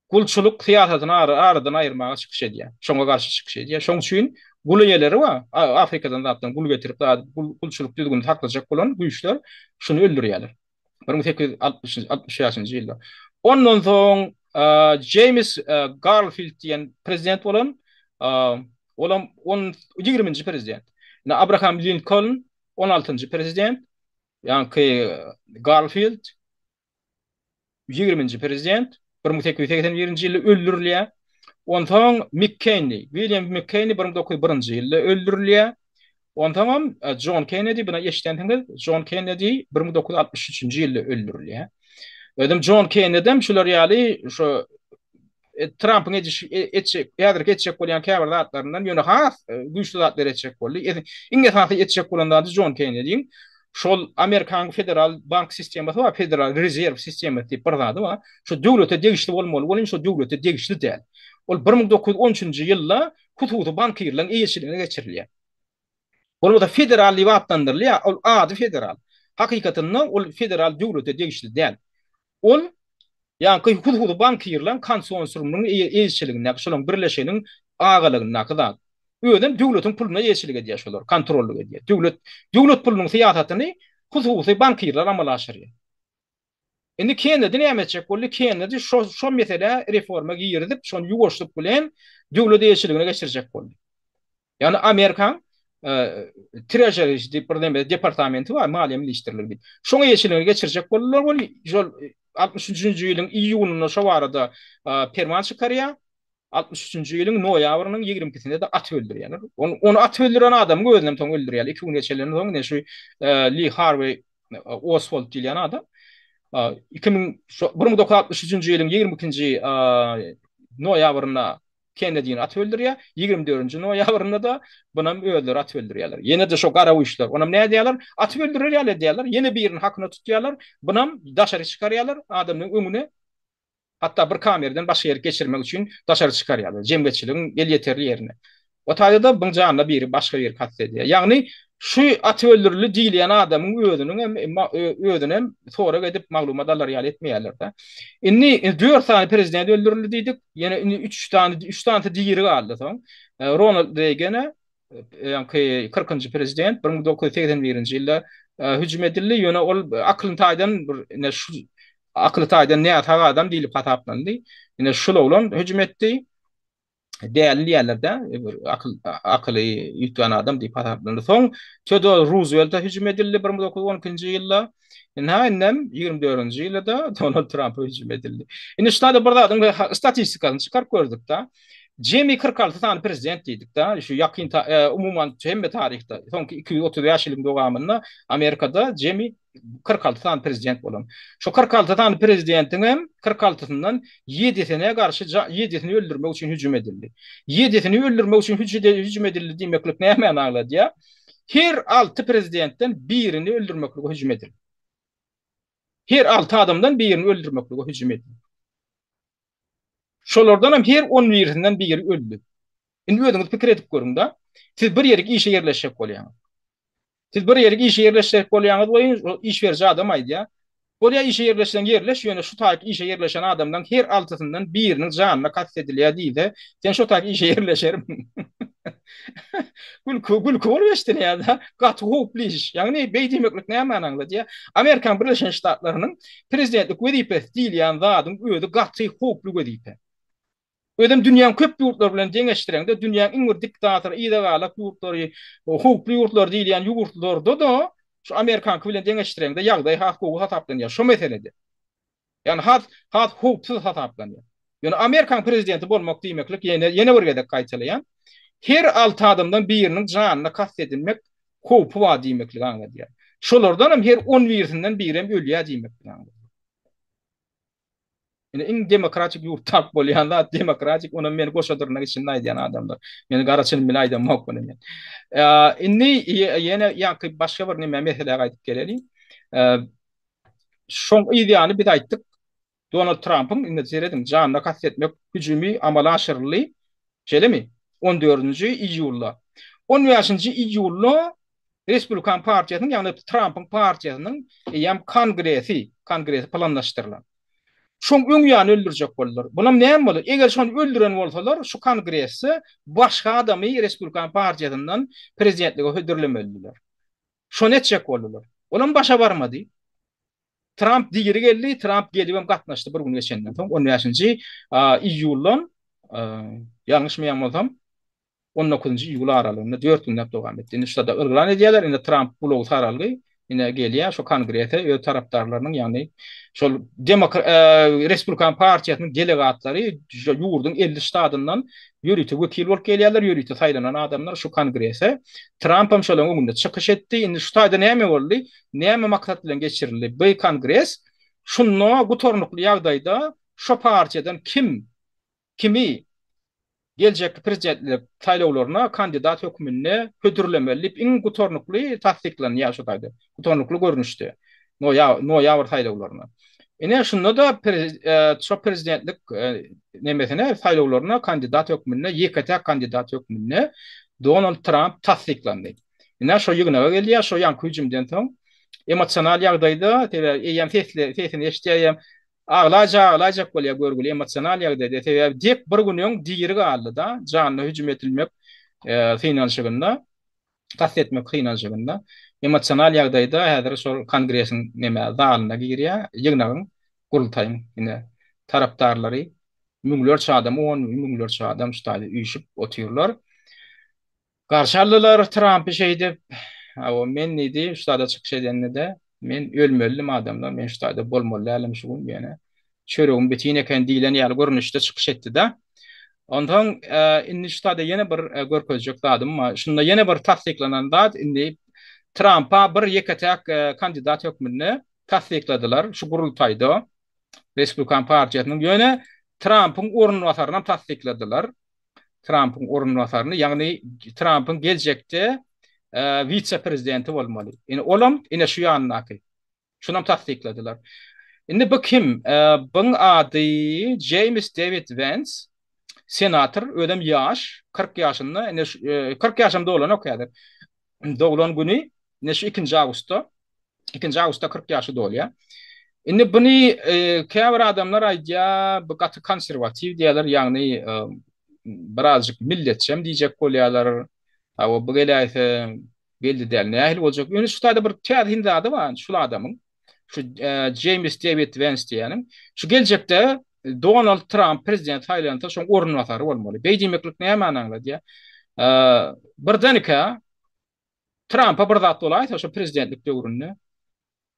Gulçulyk syýasatyny aradan aýyrmaga çykyş edýär. Şoňa garşy çykyş edýär. Şoň üçin gul eýeleri bar. Afrikadan zatdan gul getirip, zat gulçulyk düzgünini saklajak bolan güýçler şuny öldürýärler. 1865-nji ýylda. Ondan soň Jeýms Garfild diýen prezident bolan, olam on ýigriminji prezident. Ine Abraham Linkoln on altynjy prezident, ýaňky Garfild Ýigriminji prezident 1881-nji ýylda öldürilýär. Onsoň Mekkenli, William Mekkenli 1901-nji ýylda öldürilýär. Onsoňam Jon Kennedi, buna eşidensiňiz, Jon Kennedi 1963-nji ýylda öldürilýär. Özem Jon Kennedem şular ýaly şu Trampyň ediş etjek, häzirki etjek bolýan käbir zatlaryndan ýöne has güýçli zatlar etjek boldy. Iň esasy etjek bolan zady Jon Kennediň şol Amerikanyň federal bank sistemasy bar, federal rezerw sistemasy diýip bir zady bar. Şu döwlete degişli bolmaly welin şo döwlete degişli däl. Ol 1913-nji ýylda hususy bankirleriň eýeçiligine geçirilýär. Bolmasa federal diýip atlandyrylýar, ol ady federal. Hakykatynda ol federal döwlete degişli däl. Ol ýaňky hususy bankirleň konsorsiumynyň eýeçiligindäki, şolaryň birleşiginiň agalygyndaky zat. Özem döwletiň puluna eýeçilik edýär şolar, kontrollyk edýär. Döwlet döwlet pulunyň syýasatyny hususy bankirler amala aşyrýar. Indi Kennedi näme etjek boldy? Kennedi şo şo meselä reforma girizip, şony ýuwaşlyk bilen döwlet eýeçiligine geçirjek boldy. Ýagny Amerikaň Treasury diýip bir neme departamenti bar, maliýe ministrligi diýip. Şoň eýeçiligine geçirjek boldular weli, şol 63-nji ýylyň iýunynda şo barada perman çykarýar. 63-nji ýylyň noýabrynyň 22-sinde-de atyp öldürýärler. Ony, ony atyp öldüren adamyň özünem soň öldürýärler. Iki gün geçenden soň ine şu Li Harweý Oswald diýilýän adam 2000 1963-nji ýylyň 22-nji noýabrynda Kennedini atyp öldürýär. 24-nji noýabrynda-da bunam özleri atyp öldürýärler. Ýene-de şo gara güýçler. Onam nädýärler? Atyp öldürer ýaly edýärler. Ýene birini hakyna tutýarlar. Bunam daşary çykarýarlar adamyň öňüne. Hatda bir kamerden başga ýere geçirmek üçin daşary çykarýarlar. Jemgyýetçiligiň elýeterli ýerine. O taýda-da buň janyna biri başga biri kast edýär. Ýagny şu atyp öldürildi diýilýän adamyň özüniň hem özüni hem sorag edip maglumat alar ýaly etmeýärler-de. Indi dört sany prezident öldürildi diýdik. Ýene indi üç sany üç sanysy diri galdy soň. Ronald Reýgene ýaňky kyrkynjy prezident 1981-nji ýylda hüjüm edildi. Ýöne ol akyly taýdan bir ine şu akyly taýdan näsag adam diýlip hasaplandy. Ine şul oglan hüjüm etdi. Däli diýerler-de, bir akyl akyly ýütgän adam diýip hasaplandy. Soň Teodor Ruzwelte hüjüm edildi 1912-nji ýylda. Ynha indem 24-nji ýylda-da Donald Trampa hüjüm edildi. Indi şularda bir zadyň statistikasyny çykaryp gördük-de. Jemi 46 sany prezident diýdik-de, şu ýakyn umuman hemme taryhda soňky 235 ýylyň dowamynda Amerikada jemi 46 sany prezident bolan. Şu 46 sany prezidentiň hem 46-syndan 7-sine garşy 7-sini öldürmek üçin hüjüm edildi. 7-sini öldürmek üçin hüjüm edildi diýmeklik nämäni aňladýar? Her 6 prezidentden birini öldürmeklige hüjüm edildi. Her 6 adamdan birini öldürmeklige hüjüm edildi. Şolardan hem her 10 birisinden biri öldi. Indi özüňiz pikir edip görüň-de. Siz bir ýerik işe ýerleşjek bolýaňyz. Siz bir ýerik işe ýerleşjek bolýaňyz welin, şol iş beriji adam aýdýar. Bolýa işe ýerleşseň ýerleş, ýöne şu taýyk işe ýerleşen adamlaň her altysyndan biriniň janyna kast edilýär diýse, sen şo taýyk işe ýerleşermiň? Gülki, gülki bolup eşdilýär-de, gaty howply iş. Ýagny beý diýmeklik nämäni aňladýar? Amerikanyň Birleşen Ştatlarynyň prezidentlik wezipesi diýilýän zadyň özi gaty howply wezipe. Özem dünýäň köp ýurtlary bilen deňeşdireňde, dünýäň iň bir diktator, yza galak ýurtlary, howply ýurtlar diýilýän ýurtlarda-da şu amerikanky bilen deňeşdireňde ýagdaý has gowy hasaplanýar şo meselede. Ýagny has has howpsuz hasaplanýar. Ýöne Amerikanyň prezidenti bolmak diýmeklik ýene ýene bir gezek gaýtalaýan, her alty adamdan biriniň janyna kast edilmek howpy bar diýmekligi aňladýar. Şolardanam her on birisinden birem ölýär diýmekligi aňladýar. Ine iň demokratik ýurt tap bolýan zat demokratik, onam meni goşa dyrnak içinde aýdýan adamlar. Meni gara çynym bilen aýdamok muny men. Indi ýene ýaňky başga bir neme meselä gaýdyp geleliň. Şoň yz ýany biz aýtdyk. Donald Trampyň indi serediň janyna kast etmek hüjümi amala aşyryldy. Şeýlemi? 14-nji iýulda. 15-nji iýulda Respublikan partiýasynyň, ýagny Trampyň partiýasynyň eýýäm kongresi, kongresi planlaşdyrylan. Şoň öň ýany öldürjek boldular. Bulam näme boldy? Eger şony öldüren bolsalar, şu kongresde başga adamy Respublikan partiýasyndan prezidentlige hödürlemelidiler. Şony etjek boldular. Olam başa barmady. Tramp diri geldi, Tramp gelibem gatnaşdy bir gün geçenden soň, on bäşinji iýuldan, ýalňyşmaýan bolsam, on dokuzynjy iýul aralygynda dört günläp dowam etdi. Indi şurada yglan edýärler, indi Tramp gulagy saralgy, ine gelýär şu kongrese öz tarapdarlarynyň, ýagny şol Respublikan partiýasynyň delegatlary ýurduň 50 ştatyndan ýörite wekil bolup gelýärler, ýörite saýlanan adamlar şu kongrese. Trampam şolaryň öňünde çykyş etdi. Indi şu taýda näme boldy? Näme maksat bilen geçirildi bu kongres? Şunda gutarnykly ýagdaýda şo partiýadan kim kimi geljekki prezidentlik saýlawlaryna kandidat hökmünde hödürlemeli diýip iň gutarnykly tassyklanýar şu taýda. Gutarnykly görnüşde noýabr saýlawlaryna. Ine şunda-da şo prezidentlik nemesine saýlawlaryna kandidat hökmünde ýeke-täk kandidat hökmünde Donald Tramp tassyklandy. Ine şo ýygnaga gelýär, şo ýaňky hüjümden soň emosional ýagdaýda, sebäbi eýýäm sesini eşidýär, eýýäm Aglaja aglaýjak bolýar görgüli emosional ýagdaýda sebäbi dek bir gün öň diri galdyda janyna hüjüm etilmek synanyşygynda kast etmek synanyşygynda emosional ýagdaýda häzir şol kongresiň neme zalyna girýär ýygnagyň gurultaýyň ine tarapdarlary müňlerçe adam on müňlerçe adam şu taýda üýşüp otyrlar. Garşy aldylar Trampy şeýdip. Hawa, men diýdi, şu taýda çykyş edende-de, men ölmelidim adamlar, men şu taýda bolmaly däldim şu gün, ýöne çöregim bitin eken diýlen ýaly görnüşde çykyş etdi-de. Onsoň indi şu taýda ýene bir görkezjek zadym bar. Şunda ýene bir tassyklanan zat, indi Trampa bir ýeke-täk kandidat hökmünde tassykladylar şu gurultaýda Respublikan partiýasynyň. Ýöne Trampyň orunbasarynam tassykladylar. Trampyň orunbasaryny, ýagny Trampyň geljekde wise-prezidenti bolmaly. Ine olam ine şu ýanyndaky. Şunam tassykladylar. Indi bu kim? Buň ady Jeýms Dewid Wens, senator, özem ýaş, 40 ýaşynda, ine 40 ýaşam dolanok häzir. Doglan güni ine şu 2-nji awgustda. 2-nji awgustda 40 ýaşy dolýar. Indi buny e, käbir adamlar aýdýar, bu gaty konserwatiw diýýärler, ýagny e, birazjyk milletçem diýjek bolýarlar. Hawa, bu geläýse belli däl, nähili boljak. Ýöne şu taýda bir täsin zady bar, şul adamyň. Şu e, Jeýms Dewid Wens diýýäniň. Şu geljekde Donald Tramp prezident saýlansa, şoň orunbasary bolmaly. Beý diýmeklik nämäni aňladýar? E, birdenkä Trampa bir zat bolaýsa şo prezidentlik döwründe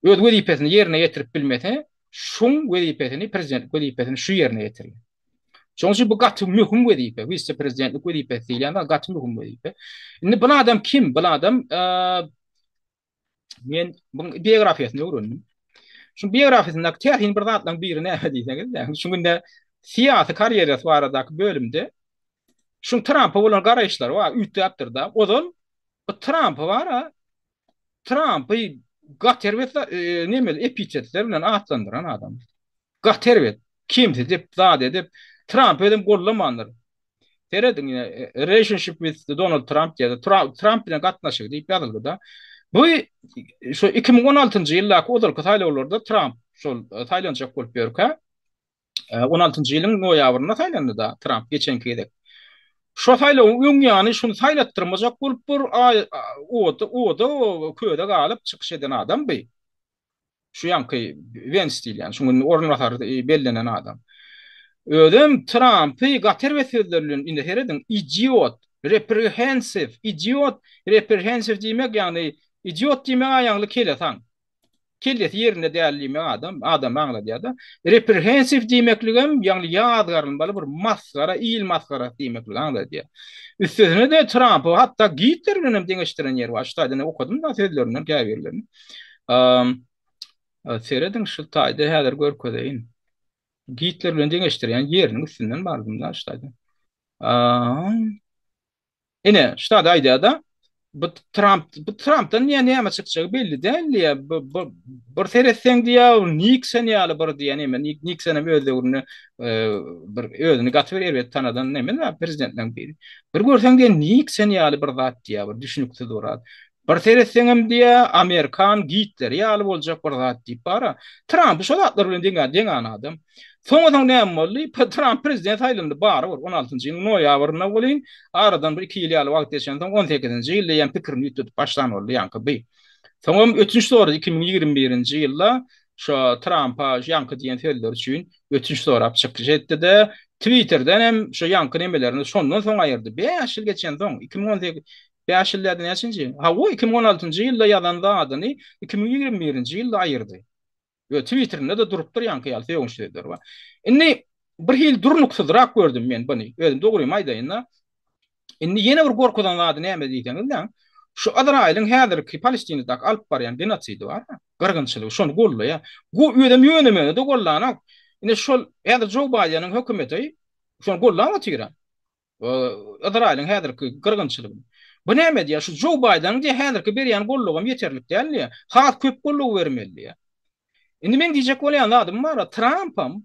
öz wezipesini ýerine ýetirip bilmese, şuň wezipesini, prezidentlik wezipesini şu ýerine ýetirýär. Şonuň üçin bu gaty möhüm wezipe, wise-prezidentlik wezipesi diýilýän zat gaty möhüm wezipe. Indi bu adam kim? Bu adam men buň biografiýasyny öwrendim. Şu biografiýasyndaky täsin bir zatlaryň biri näme diýseňiz, şu günde syýasy karýerasy baradaky bölümde Şuň Trampa bolan garaýyşlary bar, üýtgäpdir-de. Ozal bu Trampy bar-a, Trampy gaty erbet e, neme epitetler bilen atlandyran adam. Gaty erbet, kemsidip, zat edip, Trampy özem gollamandyr. Serediň, e, relationship with Donald Trump diýýär. Trump bilen gatnaşygy diýip ýazyldy-da. Bu şu 2016-njy ýyldaky ozalky saýlawlarda Tramp şol saýlanjak bolup ýörkä, 16-njy ýylyň noýabrynda saýlandy-da Tramp geçenki gezek. Şo saýlawyň öň ýany şuny saýlatdyrmajak bolup bir aý oda oda köze galyp çykyş eden adam bi. Şu ýaňky Wens diýilýän, şuň indi orunbasary bellenen adam. Özem Trampy gaty erbet sözler bilen indi serediň, idiot, reprehensive, idiot, reprehensive diýmek ýagny idiot diýmek aýaňly kelesaň. Kellesi ýerinde däl diýmek adam, adamy aňladýar-da. Reprehensive diýmekligem ýagny ýazgarylmaly bir masgara, il masgarasy diýmekligi aňladýar. Üstesine-de Trampy hatda Gitler bilen hem deňeşdiren ýeri bar. Şu taýdan okadym-da sözlerinden käbirlerini. Serediň şu taýda häzir görkezeýin. Gitler bilen deňeşdirýän ýeriniň üstünden bardym-da şu taýda. Ine, şu taýda aýdýar-da, bu Tramp, bu Trampdan diýýär näme çykjagy belli däl diýýär. Bu, bu bir seretseň diýýär, Nikson ýaly bir diýýär, näme, Nikson hem öz döwründe e, bir özüni gaty bir erbet tanadan näme, prezidentleriň biri. Bir görseň diýýär, Nikson ýaly bir zat diýýär, bir düşüniksiz bir zat. Bir seretseňem diýýä, amerikan Gitleri ýaly boljak bir zat diýip bar-a. Trampy şo zatlar bilen deňä deňän adam. Soňa-soň näme boldy? Tramp prezident saýlandy barybir on altynjy ýylyň noýabrynda welin, aradan bir iki ýyl ýaly wagt geçensoň, on sekizinji ýylda ýa pikirini üýtgedip başlan boldy ýaňky bi. Soňam ötünç sorady 2021-nji ýylda şo Trampa ýaňky diýen sözleri üçin ötünç sorap çykyş etdi-de, Twitterden hem şo ýaňky nemelerini şondan soň aýyrdy. Bäş ýyl geçensoň, 2018 Bäş ýyl dädi näçinji ýyl? Hawa, 2016-njy ýylda ýazan zadyny 2021-nji ýylda aýyrdy. We Twitterinde-de durupdyr ýaňky ýaly sögünç sözler bar. Indi bir hili durnuksyzrak gördüm men buny. Özüm dogrymy aýdaýyn-da. Indi ýene bir gorkuzan zady näme diýseňizläň, şu Yzraýylyň häzirki Palestinadaky alyp barýan genosidi bar-a, gyrgynçylygy, şony gollaýar. Özem ýöne-möne-de gollanok. Ine şol häzir Jou Baýdeniň hökümeti şony gollap otyr-a. Yzraýylyň häzirki gyrgynçylygyny. Bu näme diýýär? Şu Jou Baýdeniň diýýär häzirki berýän gollugam ýeterlik däl diýýär. Has köp gollugy bermeli diýýär. Indi meň diýjek bolýan zadym bar, Trampam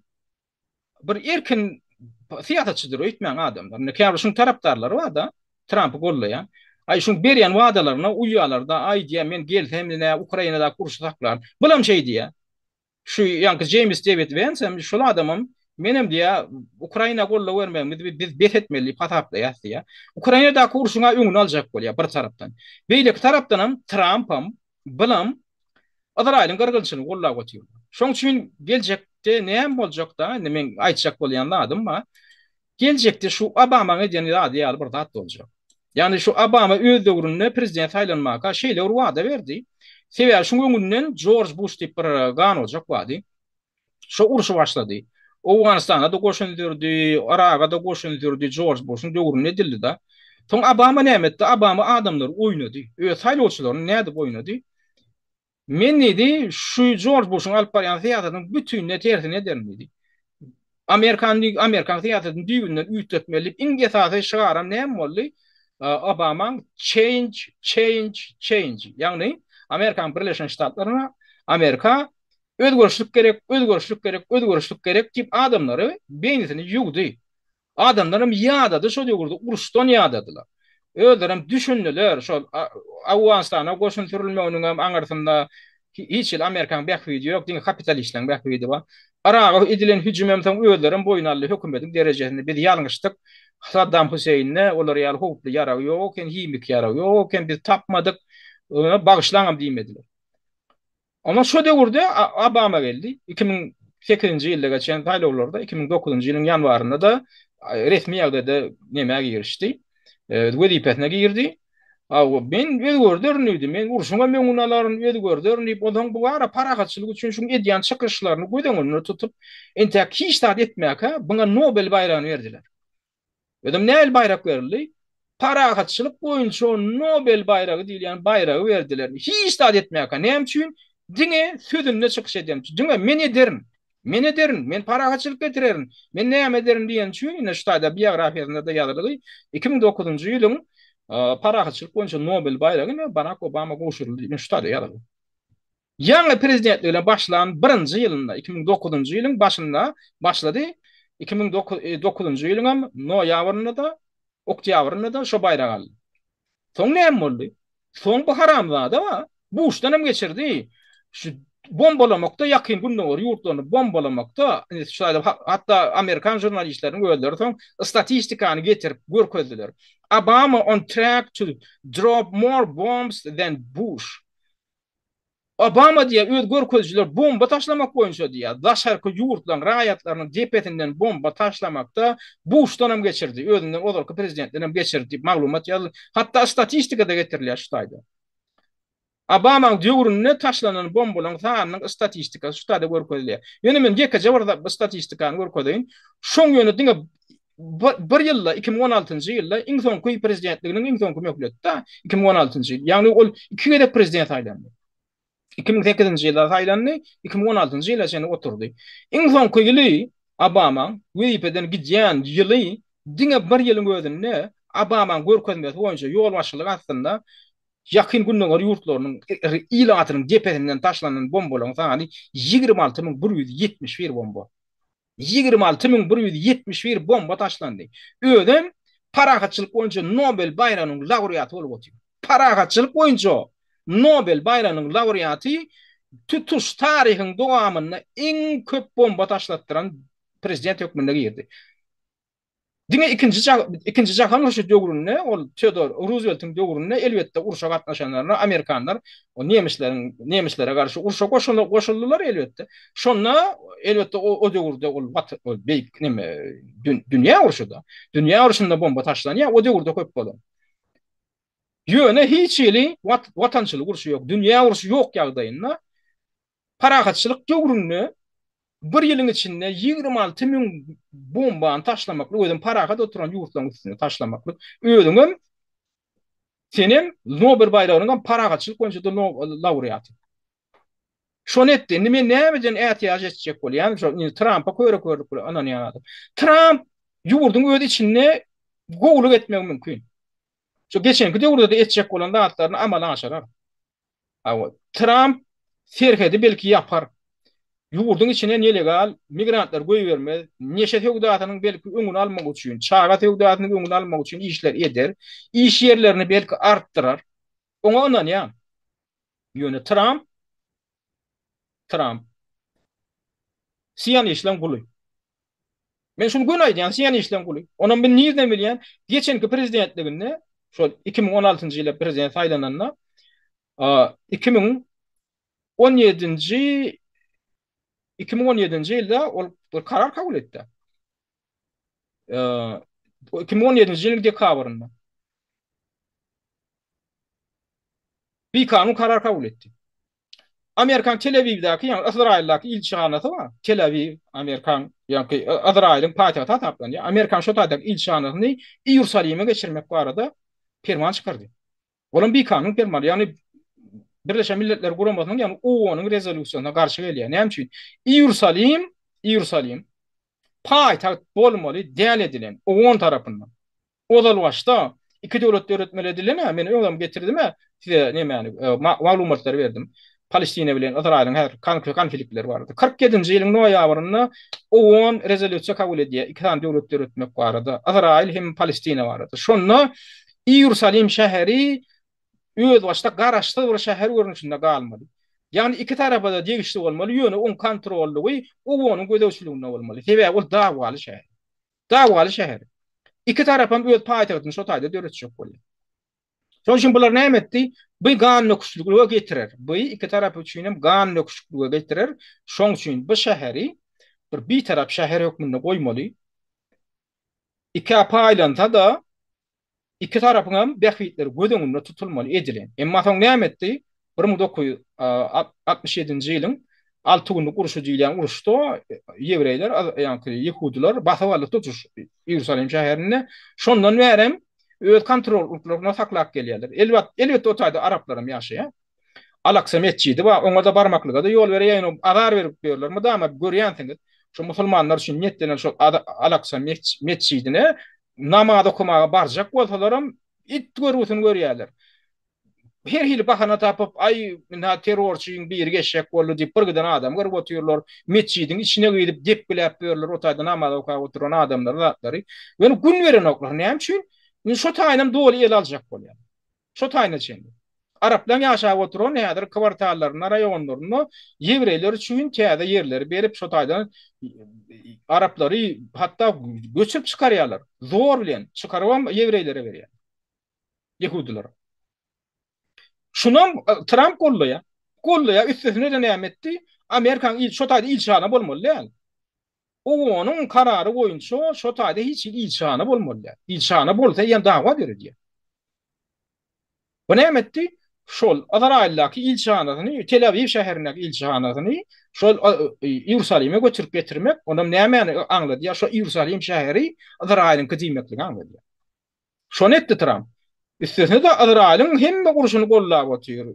bir erkin syýasatçydyr öýtmäň adamlar. Indi käbir şuň tarapdarlary bar-da, Trampy gollaýan. Aý şuň berýän wadalaryna uýýarlar-da, aý diýýär, men gelsem ine Ukrainadaky urşy saklaryn. Bulam şeý diýýär. Şu ýaňky Jeýms Dewid Wens hem şol adamam menem diýýär, Ukraina goldaw bermegimizi biz bes etmeli diýip hasaplaýas diýýär. Ukrainadaky urşuň-a öňüni aljak bolýar bir tarapdan. Beýleki tarapdanam Trampam, bulam Yzraýylyň gyrgynçylygyny goldap otyrlar. Şoň üçin geljekde näme boljak-da, indi meň aýtjak bolýan zadym bar. Geljekde şu Obamaň edýän zady ýaly bir zat boljak. Ýagny şu Obama öz döwründe prezident saýlanmaka şeýle bir wada berdi. Sebäbi şuň öňünden Jorj Buş diýip bir ganojak bardy. Şo urşy başlady. Owganystana-da goşun sürdi, Yraga-da goşun sürdi, Jorj Buşuň döwründe edildi-da. Soň Obama näme etdi? Obama adamlary oýnady. Öz saýlawçylaryny nädip oýnady? Men diýdi, şu Jorj Buşuň alyp barýan syýasatynyň bütinleý tersini ederin diýdi. Amerikany, Amerikan syýasatyny düýbünden üýtgetmeli diýip, iň esasy şygaram näme boldy? Obamaň change, change, change. Ýagny Amerikanyň Birleşen Ştatlaryna, Amerika özgerişlik gerek, özgerişlik gerek, özgerişlik gerek diýip adamlary beýnisini ýuwdy. Adamlaram ýadady şo döwürde uruşdan ýadadylar. Özlerem düşündiler şol Owganystana goşun sürülmeginiňem aňyrsynda hiç hili Amerikanyň bähbidi ýok, diňe kapitalistleriň bähbidi bar. Yraga edilen hüjümem soň özlerem boýun aldy hökümediň derejesinde biz ýalňyşdyk. Saddam Hüseýinde olar ýaly howply ýarag ýok eken, himiki ýarag ýok eken, biz tapmadyk, bagyşlaňam diýmediler. Onda şo döwürde Obama geldi. 2008-nji ýylda geçen saýlawlarda, 2009-njy ýylyň ýanwarynda-da resmi ýagdaýda nämä girişdi? Wezipesine girdi. Hawa, men özgerderin diýdi. Men urşuňam öňüni alaryn, özgerderin diýip, onsoň bu ara parahatçylyk üçin şuň edýän çykyşlaryny göz öňünde tutup, entäk hiç zat etmäkä, buňa Nobel baýragyny berdiler. Özem nähili baýrak berildi? Parahatçylyk boýunça Nobel baýragy diýilýän baýragy berdiler. Hiç zat etmäkä. Näme üçin? Diňe sözünde çykyş eden üçin. Diňe men ederin. Men ederin. Men parahatçylyk getirerin. Men näme ederin diýen üçin, ine şu taýda biografiýasynda-da ýazylgy, 2009-njy ýylyň parahatçylyk boýunça Nobel baýragy ine Barak Obama gowşuryldy diýip, ine şu taýda ýazylgy. Ýaňy prezidentligine başlan birinji ýylynda, 2009-njy ýylyň başynda başlady, 2009-njy ýylyňam noýabrynda-da, oktýabrynda-da şo baýragy aldy. Soň näme boldy? Soň bu haramzada bar. Buşdan hem geçirdi. Şu bombalamakda Ýakyn Gündogar ýurtlaryny bombalamakda, şu hatda amerikan žurnalistleriniň özleri soň statistikany getirip görkezdiler. Obama on track to drop more bombs than Bush. Obama diýýär, öz görkezijiler bomba taşlamak boýunça diýýär, daşarky ýurtlaryň raýatlarynyň depesinden bomba taşlamakda Buşdan hem geçirdi, özünden ozalky prezidentden hem geçirdi diýip maglumat ýazyldy. Hatda statistika-da getirilýär şu taýda. Obamaň döwründe taşlanan bombalaryň sanynyň statistikasy şu taýda görkezilýär. Ýöne men ýekeje bir statistikany görkezeýin. Şoň ýöne diňe bir ýylda, 2016-njy ýylda iň soňky prezidentliginiň iň soňky möhleti-de 2016-njy ýyl. Ýagny ol iki gezek prezident saýlandy. 2008-nji ýylda saýlandy, 2016-njy ýyla çenli oturdy. Iň soňky ýyly Obamaň wezipeden gidýän ýyly diňe bir ýylyň özünde Obamaň görkezmesi boýunça ýolbaşçylyk astynda Ýakyn Gündogar ýurtlarynyň ilatynyň depesinden taşlanan bombalaryň sany 26 171 bomba. 26 171 bomba taşlandy. Özem parahatçylyk boýunça Nobel baýragynyň laureaty bolup otyr. Parahatçylyk boýunça Nobel baýragynyň laureaty tutuş taryhyň dowamynda iň köp bomba taşlatdyran prezident hökmünde girdi. Diňe ikinji ikinji jahan urşy döwründe ol Teodor Ruzweltiň döwründe elbetde urşa gatnaşanlaryna amerikanlar o nemisleriň nemislere garşy urşa goşuldylar elbetde. Şonda elbetde o o döwürde ol ol beýik neme dünýä urşuda. Dünýä urşunda bomba taşlanýar o döwürde köp bolan. Ýöne hiç hili watançylyk urşy ýok. Dünýä urşy ýok ýagdaýynda Parahatçylyk döwründe bir ýylyň içinde 26 müň bombany taşlamaklyk, özem parahat oturan ýurtlaryň üstüne taşlamaklyk, özüňem senem Nobel baýragynyň hem parahatçylyk boýunça-da laureaty. Şony etdi. Indi men nämeden ätiýaç etjek bolýan? Şol indi Trampa köre-körlük bilen ynanýan adam. Tramp ýurduň öz içinde gowulyk etmegi mümkin. Şu geçenki döwürde-de etjek bolan zatlaryny amala aşyrar. Hawa, Tramp serhedi belki ýapar. Ýurduň içine nelegal migrantlar goýbermez, neşe söwdasynyň belki öňüni almak üçin, çaga söwdasynyň öňüni almak üçin işler eder, iş ýerlerini belki artdyrar. Oňa ynanýan. Ýöne Tramp Tramp sionistleň guly. Men şuny göni aýdýan, sionistleň guly. Onam men nirden bilýän? Geçenki prezidentliginde, şol 2016-njy ýylda prezident saýlananda, 2017-nji 2017-nji ýylda ol bir karar kabul etdi. 2017-nji ýylyň dekabrynda. Bikanun karar kabul etdi. Amerikan Tel-Awiwdäki, ýagny Ysraýyldaky ilçihanasy bar. Tel-Awiw, Amerikan, ýagny Ysraýylyň paýtagty hasaplanýar. Amerikan şo taýdaky ilçihanasyny Iýerusalime geçirmek barada perman çykardy. Olam bikanun perman, ýagny Birleşen Milletler Guramasynyň, ýagny OON-yň rezolýusiýasyna garşy gelýär. Näme üçin? Iýerusalim, Iýerusalim paýtagt bolmaly däl edilen OON tarapyndan. Ozal başda iki döwlet döretmeli edilen-ä, men öňem getirdim-ä size nemäni, maglumatlary berdim. Palestina bilen Ysraýylyň häzirki konfliktleri barada. 47-nji ýylyň noýabrynda OON rezolýusiýa kabul edýär, iki sany döwlet döretmek barada, Ysraýyl hem Palestina barada. Şonda Iýerusalim şäheri özbaşdak garaşsyz bir şäher görnüşinde galmaly. Ýagny iki tarapa-da degişli bolmaly, ýöne oň kontrollygy OON-yň gözegçiliginde bolmaly. Sebäbi ol dawaly şäher. Dawaly şäher. Iki tarapam öz paýtagtyny şo taýda döretjek bolýar. Şonuň üçin bular näme etdi? Bu gan döküşliklige getirer. Bu iki tarap üçin hem gan döküşiklige getirer. Şonuň üçin bu şäheri bir bitarap şäher hökmünde goýmaly. Ikä paýlansa-da Iki tarapyňam bähbitleri göz öňünde tutulmaly edilen. Emma soň näme etdi? 1967-nji ýylyň Alty günlük urşy diýilýän uruşda ýewreýler, ýagny ýehudylar basyp aldy tutuş Iýerusalim şäherini. Şondan bärem öz kontrollyklarynda saklap gelýärler. Elbetde o taýda araplaram ýaşaýar. Al-Aksa metjidi bar, oňa-da barmaklyga-da ýol berýär, ýöne azar berip ýörler. Mydama görýänsiňiz, şu musulmanlar üçin niýetlenen şol Al-Aksa metjidine namaz okamaga barjak bolsalaram, it görgüsini görýärler. Her hili bahana tapyp, aý, ynha terrorçyň biri geçjek boldy diýip, bir giden adam görüp otyrlar. Metjidiň içine girip, depgiläp ýörler, o taýda namaz okap oturan adamlary, zatlary. Ýöne gün berenoklar. Näme üçin? Indi şo taýynam doly ele aljak bolýar. Şo taýyna çenli. Araplaň ýaşap oturan häzir kwartallarynda, raýonlarynda ýewreýler üçin täze ýerleri berip, şo taýdan araplary hatda göçürip çykarýarlar. Zor bilen çykarybam ýewreýlere berýärler. Ýehudylara. Şunam Tramp gollaýar. Gollaýar, üstesine-de näme etdi? Amerikanyň il şo taýda ilçihana bolmaly däl. OON-yň karary boýunça şo taýda hiç hili ilçihana bolmaly däl. Ilçihana bolsa eýýäm dawa döredýär. Bu näme etdi? Şol Yzraýyldaky ilçihanasyny, Tel-Awiw şäherindäki ilçihanasyny şol Iýerusalime göçürip getirmek, onam nämäni aňladýar? Şo Iýerusalim şäheri Yzraýylyňky diýmekligi aňladýar. Şony etdi Tramp. Üstesine-de Yzraýylyň hemme urşuny gollap otyr.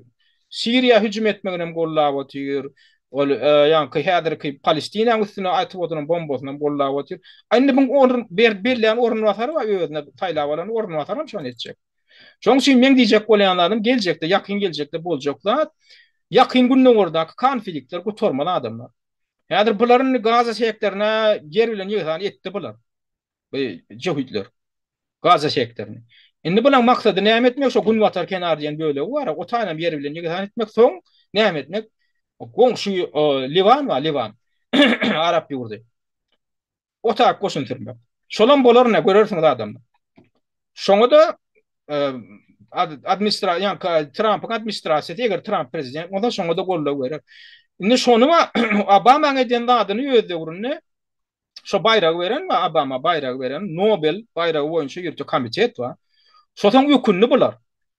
Siriýa hüjüm etmeginem gollap otyr. Ol ýaňky häzirki Palestinanyň üstüne atyp oturan bombasynam gollap otyr. A indi muň orun bellän orunbasary bar özüne saýlap alan orunbasaram şony etjek. Şonuň üçin meň diýjek bolýan zadym geljekde ýakyn geljekde boljak zat Ýakyn Gündogardaky konfliktler gutarmaz adamlar. Häzir bular indi Gaza sektoryna ýer bilen ýegsan etdi bular. Bu jöhitler. Gaza sektoryny. Indi bulaň maksady näme etmek? Şo günbatar kenar diýen bölegi bar, o taýynam ýer bilen ýegsan etmek, soň näme etmek? Goňşy Liwan bar, Liwan. Arap ýurdy. O taýyp goşun sürmek. Şolam bolar ine görersiňiz adamlar. Şoňa-da administra ýa Trampyň administrasiýasy eger Tramp prezident bolsa şoňa-da goldaw berer. Indi şony Obamaň eden zadyny öz döwründe Şo baýragy beren we Obama baýragy beren Nobel baýragy boýunça ýörite komitet bar. Şo soň ökündi bular.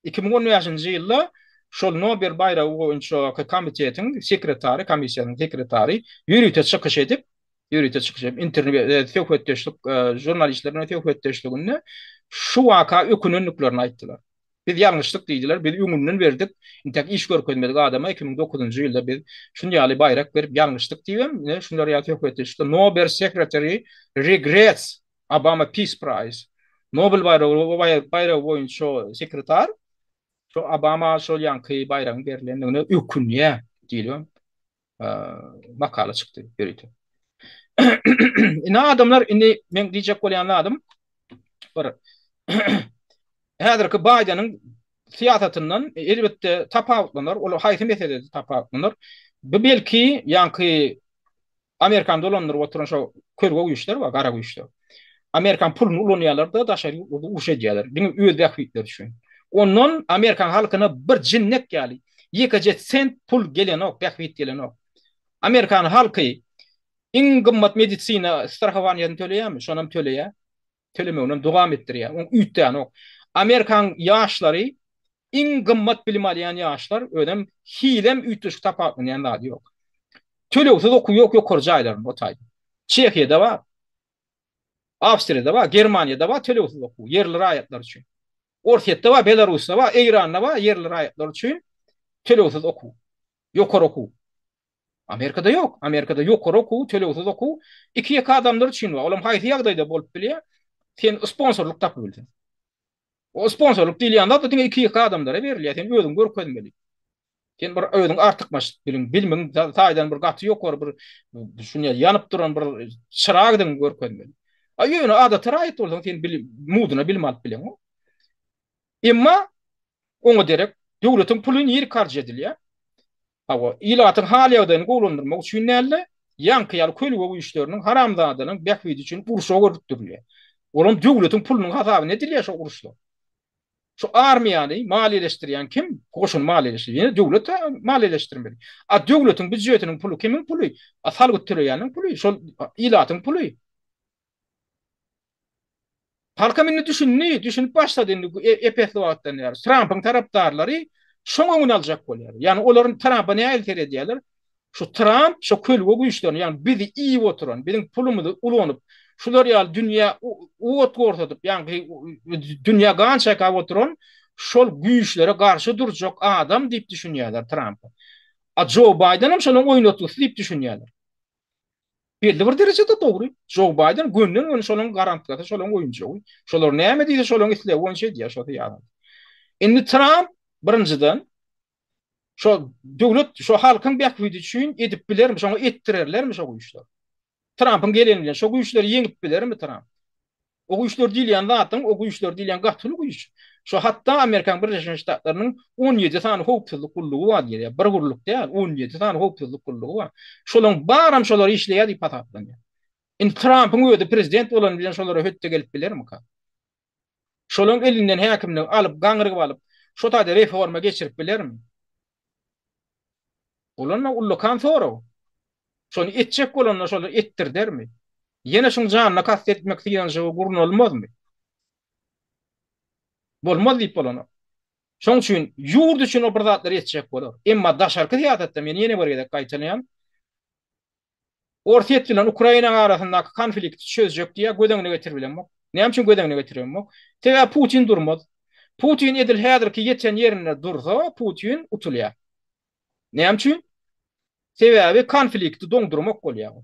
2015-nji ýylda şol Nobel baýragy boýunça komitetiň sekretary, komissiýanyň sekretary ýörite çykyş edip, ýörite çykyş edip, interwýu, söhbetdeşlik, žurnalistler bilen söhbetdeşliginde şu waka ökünendiklerini aýtdylar. Biz ýalňyşdyk diýdiler, biz öňünden berdik, intäk iş görkezmedik adama 2009-njy ýylda biz şun ýaly baýrak berip ýalňyşdyk diýibem, ine şular ýaly söhbetdeşlikde Nobel secretary regrets Obama Peace Prize, Nobel baýragy baýragy boýunça sekretar şo Obama şol ýaňky baýragyň berlendigine ökünýär diýlibem makala çykdy ýörite. Ine adamlar indi men diýjek bolýan zadym bir häzirki Baýdeniň syýasatyndan elbetde tapawutlanar. Ol haýsy meselede tapawutlanar? Bu belki ýaňky Amerikany dolandyryp oturan şo kölge güýçler bar, gara güýçler. Amerikan puluny ulanýarlar-da, daşary ýurtlarda uruş edýärler. Diňe öz bähbitleri üçin. Ondan Amerikan halkyna bir jinnek ýaly ýekeje sent pul gelenok, bähbit gelenok. Amerikan halky iň gymmat medisina strahowaniýasyny töleýärmi? Şonam töleýär. Tölemeginem dowam etdirýär. Oň üýtgänok. Amerikan ýaşlary iň gymmat bilim alýan ýaşlar, özem hilem üýtgeşik tapawutlanýan zady ýok. Tölegsiz okuw ýok ýokary jaýlarynda o taýda. Çehiýada bar. Awstriýada bar, Germaniýada bar tölegsiz okuw ýerli raýatlar üçin. Orsýetde bar, Belarusda bar, Eýranda bar ýerli raýatlar üçin tölegsiz okuw. Ýokary okuw. Amerikada ýok. Amerikada ýokary okuw, tölegsiz okuw iki-ýeke adamlar üçin bar. Olam haýsy ýagdaýda bolup bilýär? Sen sponsorlyk tapyp bilseň. O sponsorlyk diýilýän zat diňe iki-ýeke adamlara berilýär. Sen özüň görkezmeli. Sen bir özüň artykmaç biliň, bilimiň taýdan bir gaty ýokary bir şuny ýanyp duran bir çyragdygyňy görkezmeli. A ýöne adaty raýat bolsaň sen bilim, muduna bilim alyp bileňok. Emma oňa derek döwletiň puly nirek harç edilýär? Hawa, ilatyň hal-ýagdaýyny gowulandyrmak üçin däl-de, ýaňky ýaly kölge güýçleriniň, haramzadalaryň bähbidi üçin urşa görükdirilýär. Olam döwletiň pulunyň hasabyna edilýär şo uruşlar. Şu armiýany maliýeleşdirýän kim? Goşuny maliýeleşdirýän. Ýene döwlet maliýeleşdirmeli. A döwletiň býujetiniň puly kimiň puly? A salgyt töleýäniň puly, şol ilatyň puly. Halkam indi düşündi, düşünip başlady indi ep-esli wagtdan bäri. Trampyň tarapdarlary şoň öňüni aljak bolýar. Ýagny olar Trampa nähili seredýärler? Şu Tramp şu kölge güýçlerini, ýagny bizi iýip oturan, biziň pulumyzy ulanyp, şular ýaly dünýä ot gorsadyp, ýagny dünýä gan çaýkap oturan şol güýçlere garşy durjak adam diýip düşünýärler Trampa. A Joe Baýdenem şolaryň oýnatgysy diýip düşünýärler. Belli bir derejede dogry. Joe Baýden gönden-göni şolaryň garantgasy, şolaryň oýunjagy. Şolar näme diýse şolaryň islegi boýunça edýär şo syýasaty. Indi Tramp birinjiden şo döwlet, şo halkyň bähbidi üçin edip bilermi, şoňa etdirerlermi şo güýçler? Trampyň geleni bilen şo güýçleri ýeňip bilermi Tramp? O güýçler diýilýän zadyň, o güýçler diýilýän gaty uly güýç. Şo hatda Amerikanyň Birleşen Ştatlarynyň 17 sany howpsuzlyk gullugy bar diýilýär. Bir gulluk däl, 17 sany howpsuzlyk gullugy bar. Şolaryň baram şolar işleýär diýip hasaplanýar. Indi Trampyň özi prezident bolany bilen şolara hötde gelip bilermika? Şolaryň elinden häkimligi alyp, gaňryp alyp, şo taýda reforma geçirip bilermi? Bolanda ullakan sorag. Şony etjek bolanda şolar etdirdermi? Ýene şuň janyna kast etmek synanyşygy gurnalmazmy? Bolmaz diýip bolanok. Şoň üçin ýurt üçin ol bir zatlar etjek bolar. Emma daşarky syýasatda men ýene bir gezek gaýtalaýan, Orsýet bilen Ukrainanyň arasyndaky konflikti çözjek diýýär, göz öňüne getiribilemok. Näme üçin göz öňüne getiremok? Sebäbi Putin durmaz. Putin edil häzirki ýeten ýerinde dursa, Putin utulýar. Näme üçin? Sebäbi konflikti doňdurmak bolýar.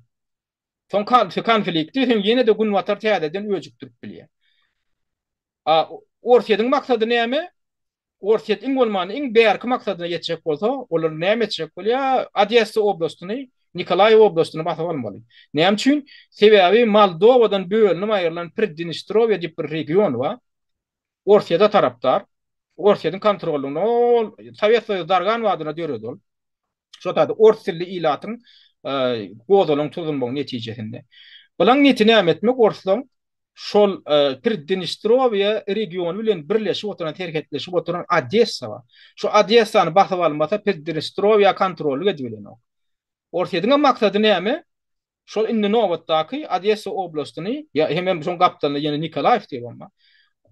Soň konflikti sen ýene-de Günbatar täzeden öjükdirip bilýär. A Orsýetiň maksady näme? Orsýet iň bolmanda iň bärki maksadyna ýetjek bolsa, olar näme etjek bolýar? Odessa oblastyny, Nikolaýew oblastyny basyp almaly. Näme üçin? Sebäbi Moldowadan bölünip aýrylan Priddnestrowýe diýip bir region bar. Orsýete tarapdar. Orsýetiň kontrollygynda ol Sowet Soýuzy dargan badyna döredi ol. Şo taýda ors dilli ilatyň gozgalaň turuzylmagy netijesinde. Bulaň niýeti näme etmek orslaň şol Priddnestrowýe regiony bilen birleşip oturan, serhetleşip oturan Odessa bar. Şu Odessany basyp almasa Priddnestrowýa kontrollyk edibilenok. Orsýetiň hem maksady näme? Şol indi nobatdaky Odessa oblastyny, ýa hemem şoň gapdalynda ýene Nikolaýew diýip bar.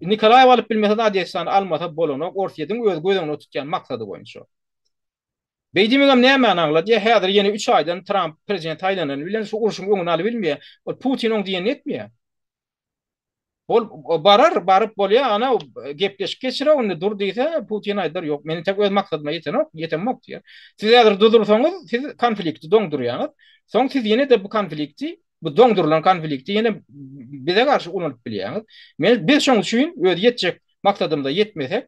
Nikolaýew alyp bilmese-de Odessany almasa bolanok, Orsýetiň öz göz öňünde tutýan maksady boýunça. Beý diýmegem nämäni aňladýar? Häzir ýene üç aýdan Tramp prezident saýlanany bilen şu urşuň öňüni alybilmeýär. Ol Putin oň diýenini etmeýär. Ol barar, baryp bolýar, ana gepleşik geçirer, indi dur diýse, Putin aýdar, ýok, men entek öz maksadyma ýetenok, ýetemok diýer. Siz häzir durdursaňyz, siz konflikti doňdurýaňyz. Soň siz ýene-de bu konflikti, bu doňdurylan konflikti ýene bize garşy ulanyp bilýäňiz. Men biz şoň üçin öz ýetjek maksadymyza ýetmesek,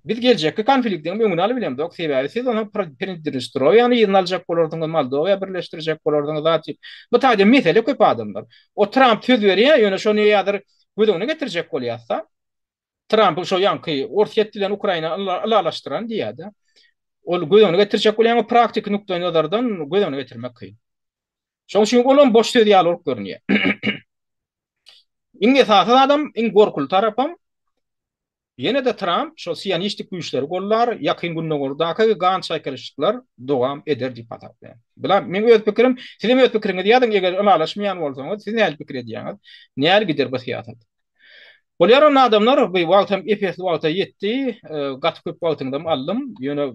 Biz geljekki konfliktiň öňüni alybilemzok, sebäbi siz ony Pridnestrowiýany yzyna aljak bolarsyňyz, Moldowiýa birleşdirjek bolarsyňyz zat diýip. Bu taýda mesele köp adamlar. O Tramp söz berýär, ýöne şony häzir göz öňüne getirjek bolýarsa, Trampyň şo ýaňky Orsýet bilen Ukraina ylalaşdyran diýýär-de. Ol göz öňüne getirjek bolýan, o praktiki nukdaýnazardan göz öňüne getirmek kyn. Şoň üçin olam boş söz ýaly bolup görünýär. Iň esasy zadam, iň gorkuly tarapam Ýene-de Tramp şol sionistik güýçleri goldar, Ýakyn Gündogardaky gan çaýkalyşyklar dowam eder diýip hasaplaýan. Bular meň öz pikirim, sizem öz pikiriňizi ýazyň, eger ylalaşmaýan bolsaňyz, siz nähili pikir edýäňiz? Nähili gider bu syýasat? Bolýar onda adamlar, bu wagtam ep-esli wagta ýetdi, gaty köp wagtyňyzam aldym, ýöne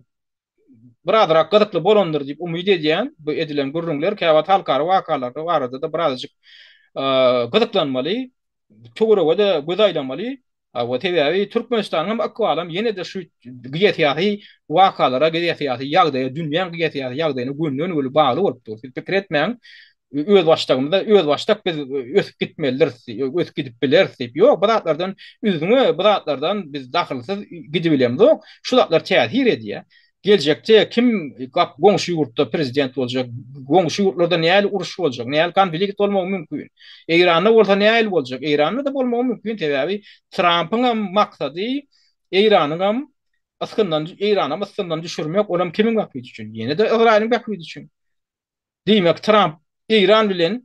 birazrak gyzykly bolandyr diýip umyt edýän. Bu edilen gürrüňler käwagt halkara wakalar barada-da birazajyk gyzyklanmaly, töwerege-de göz aýlamaly. Hawa, sebäbi Türkmenistanyň hem ykbalam ýene-de şu geosyýasy wakalara, geosyýasy ýagdaýa, dünýäň geosyýasy ýagdaýyna gönden-göni bagly bolup dur. Siz pikir etmäň, özbaşdagymyzda özbaşdak biz ösüp gitmelidiris, ösüp gidip bileris diýip. Ýok, bu zatlardan üzňe, bu zatlardan biz dahylsyz gidibilemzok. Şu zatlar täsir edýär. Geljekde kim goňşy ýurtda prezident boljak, goňşy ýurtlarda nähili uruş boljak, nähili konflikt bolmagy mümkin. Eýranda bolsa nähili boljak? Eýranda-da bolmagy mümkin, sebäbi Trampyň hem maksady Eýranyň hem ysgyndan, Eýranam ysgyndan düşürmek, olam kimiň bähbidi üçin? Ýene-de Yzraýylyň bähbidi üçin. Diýmek, Tramp Eýran bilen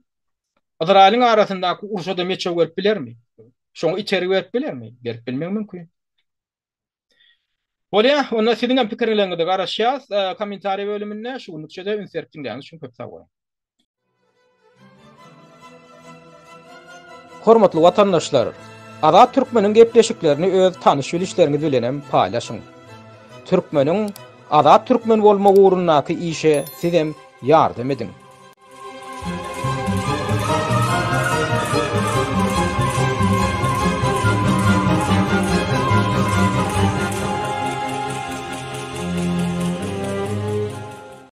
Yzraýylyň arasyndaky urşa-da meçew berip bilermi? Şoňa itergi berip bilermi? Berip bilmegi mümkin. Bolýar, onda siziň hem pikirleriňize garaşýas kommentariýa bölüminde. Şu günlükçe-de üns berip diňläniňiz üçin köp sag boluň. Hormatly watandaşlar! Azat Türkmeniň gepleşiklerini öz tanyş-bilişleriňiz bilenem paýlaşyň. Türkmeniň Azat Türkmen bolmagy ugrundaky işe sizem ýardam ediň.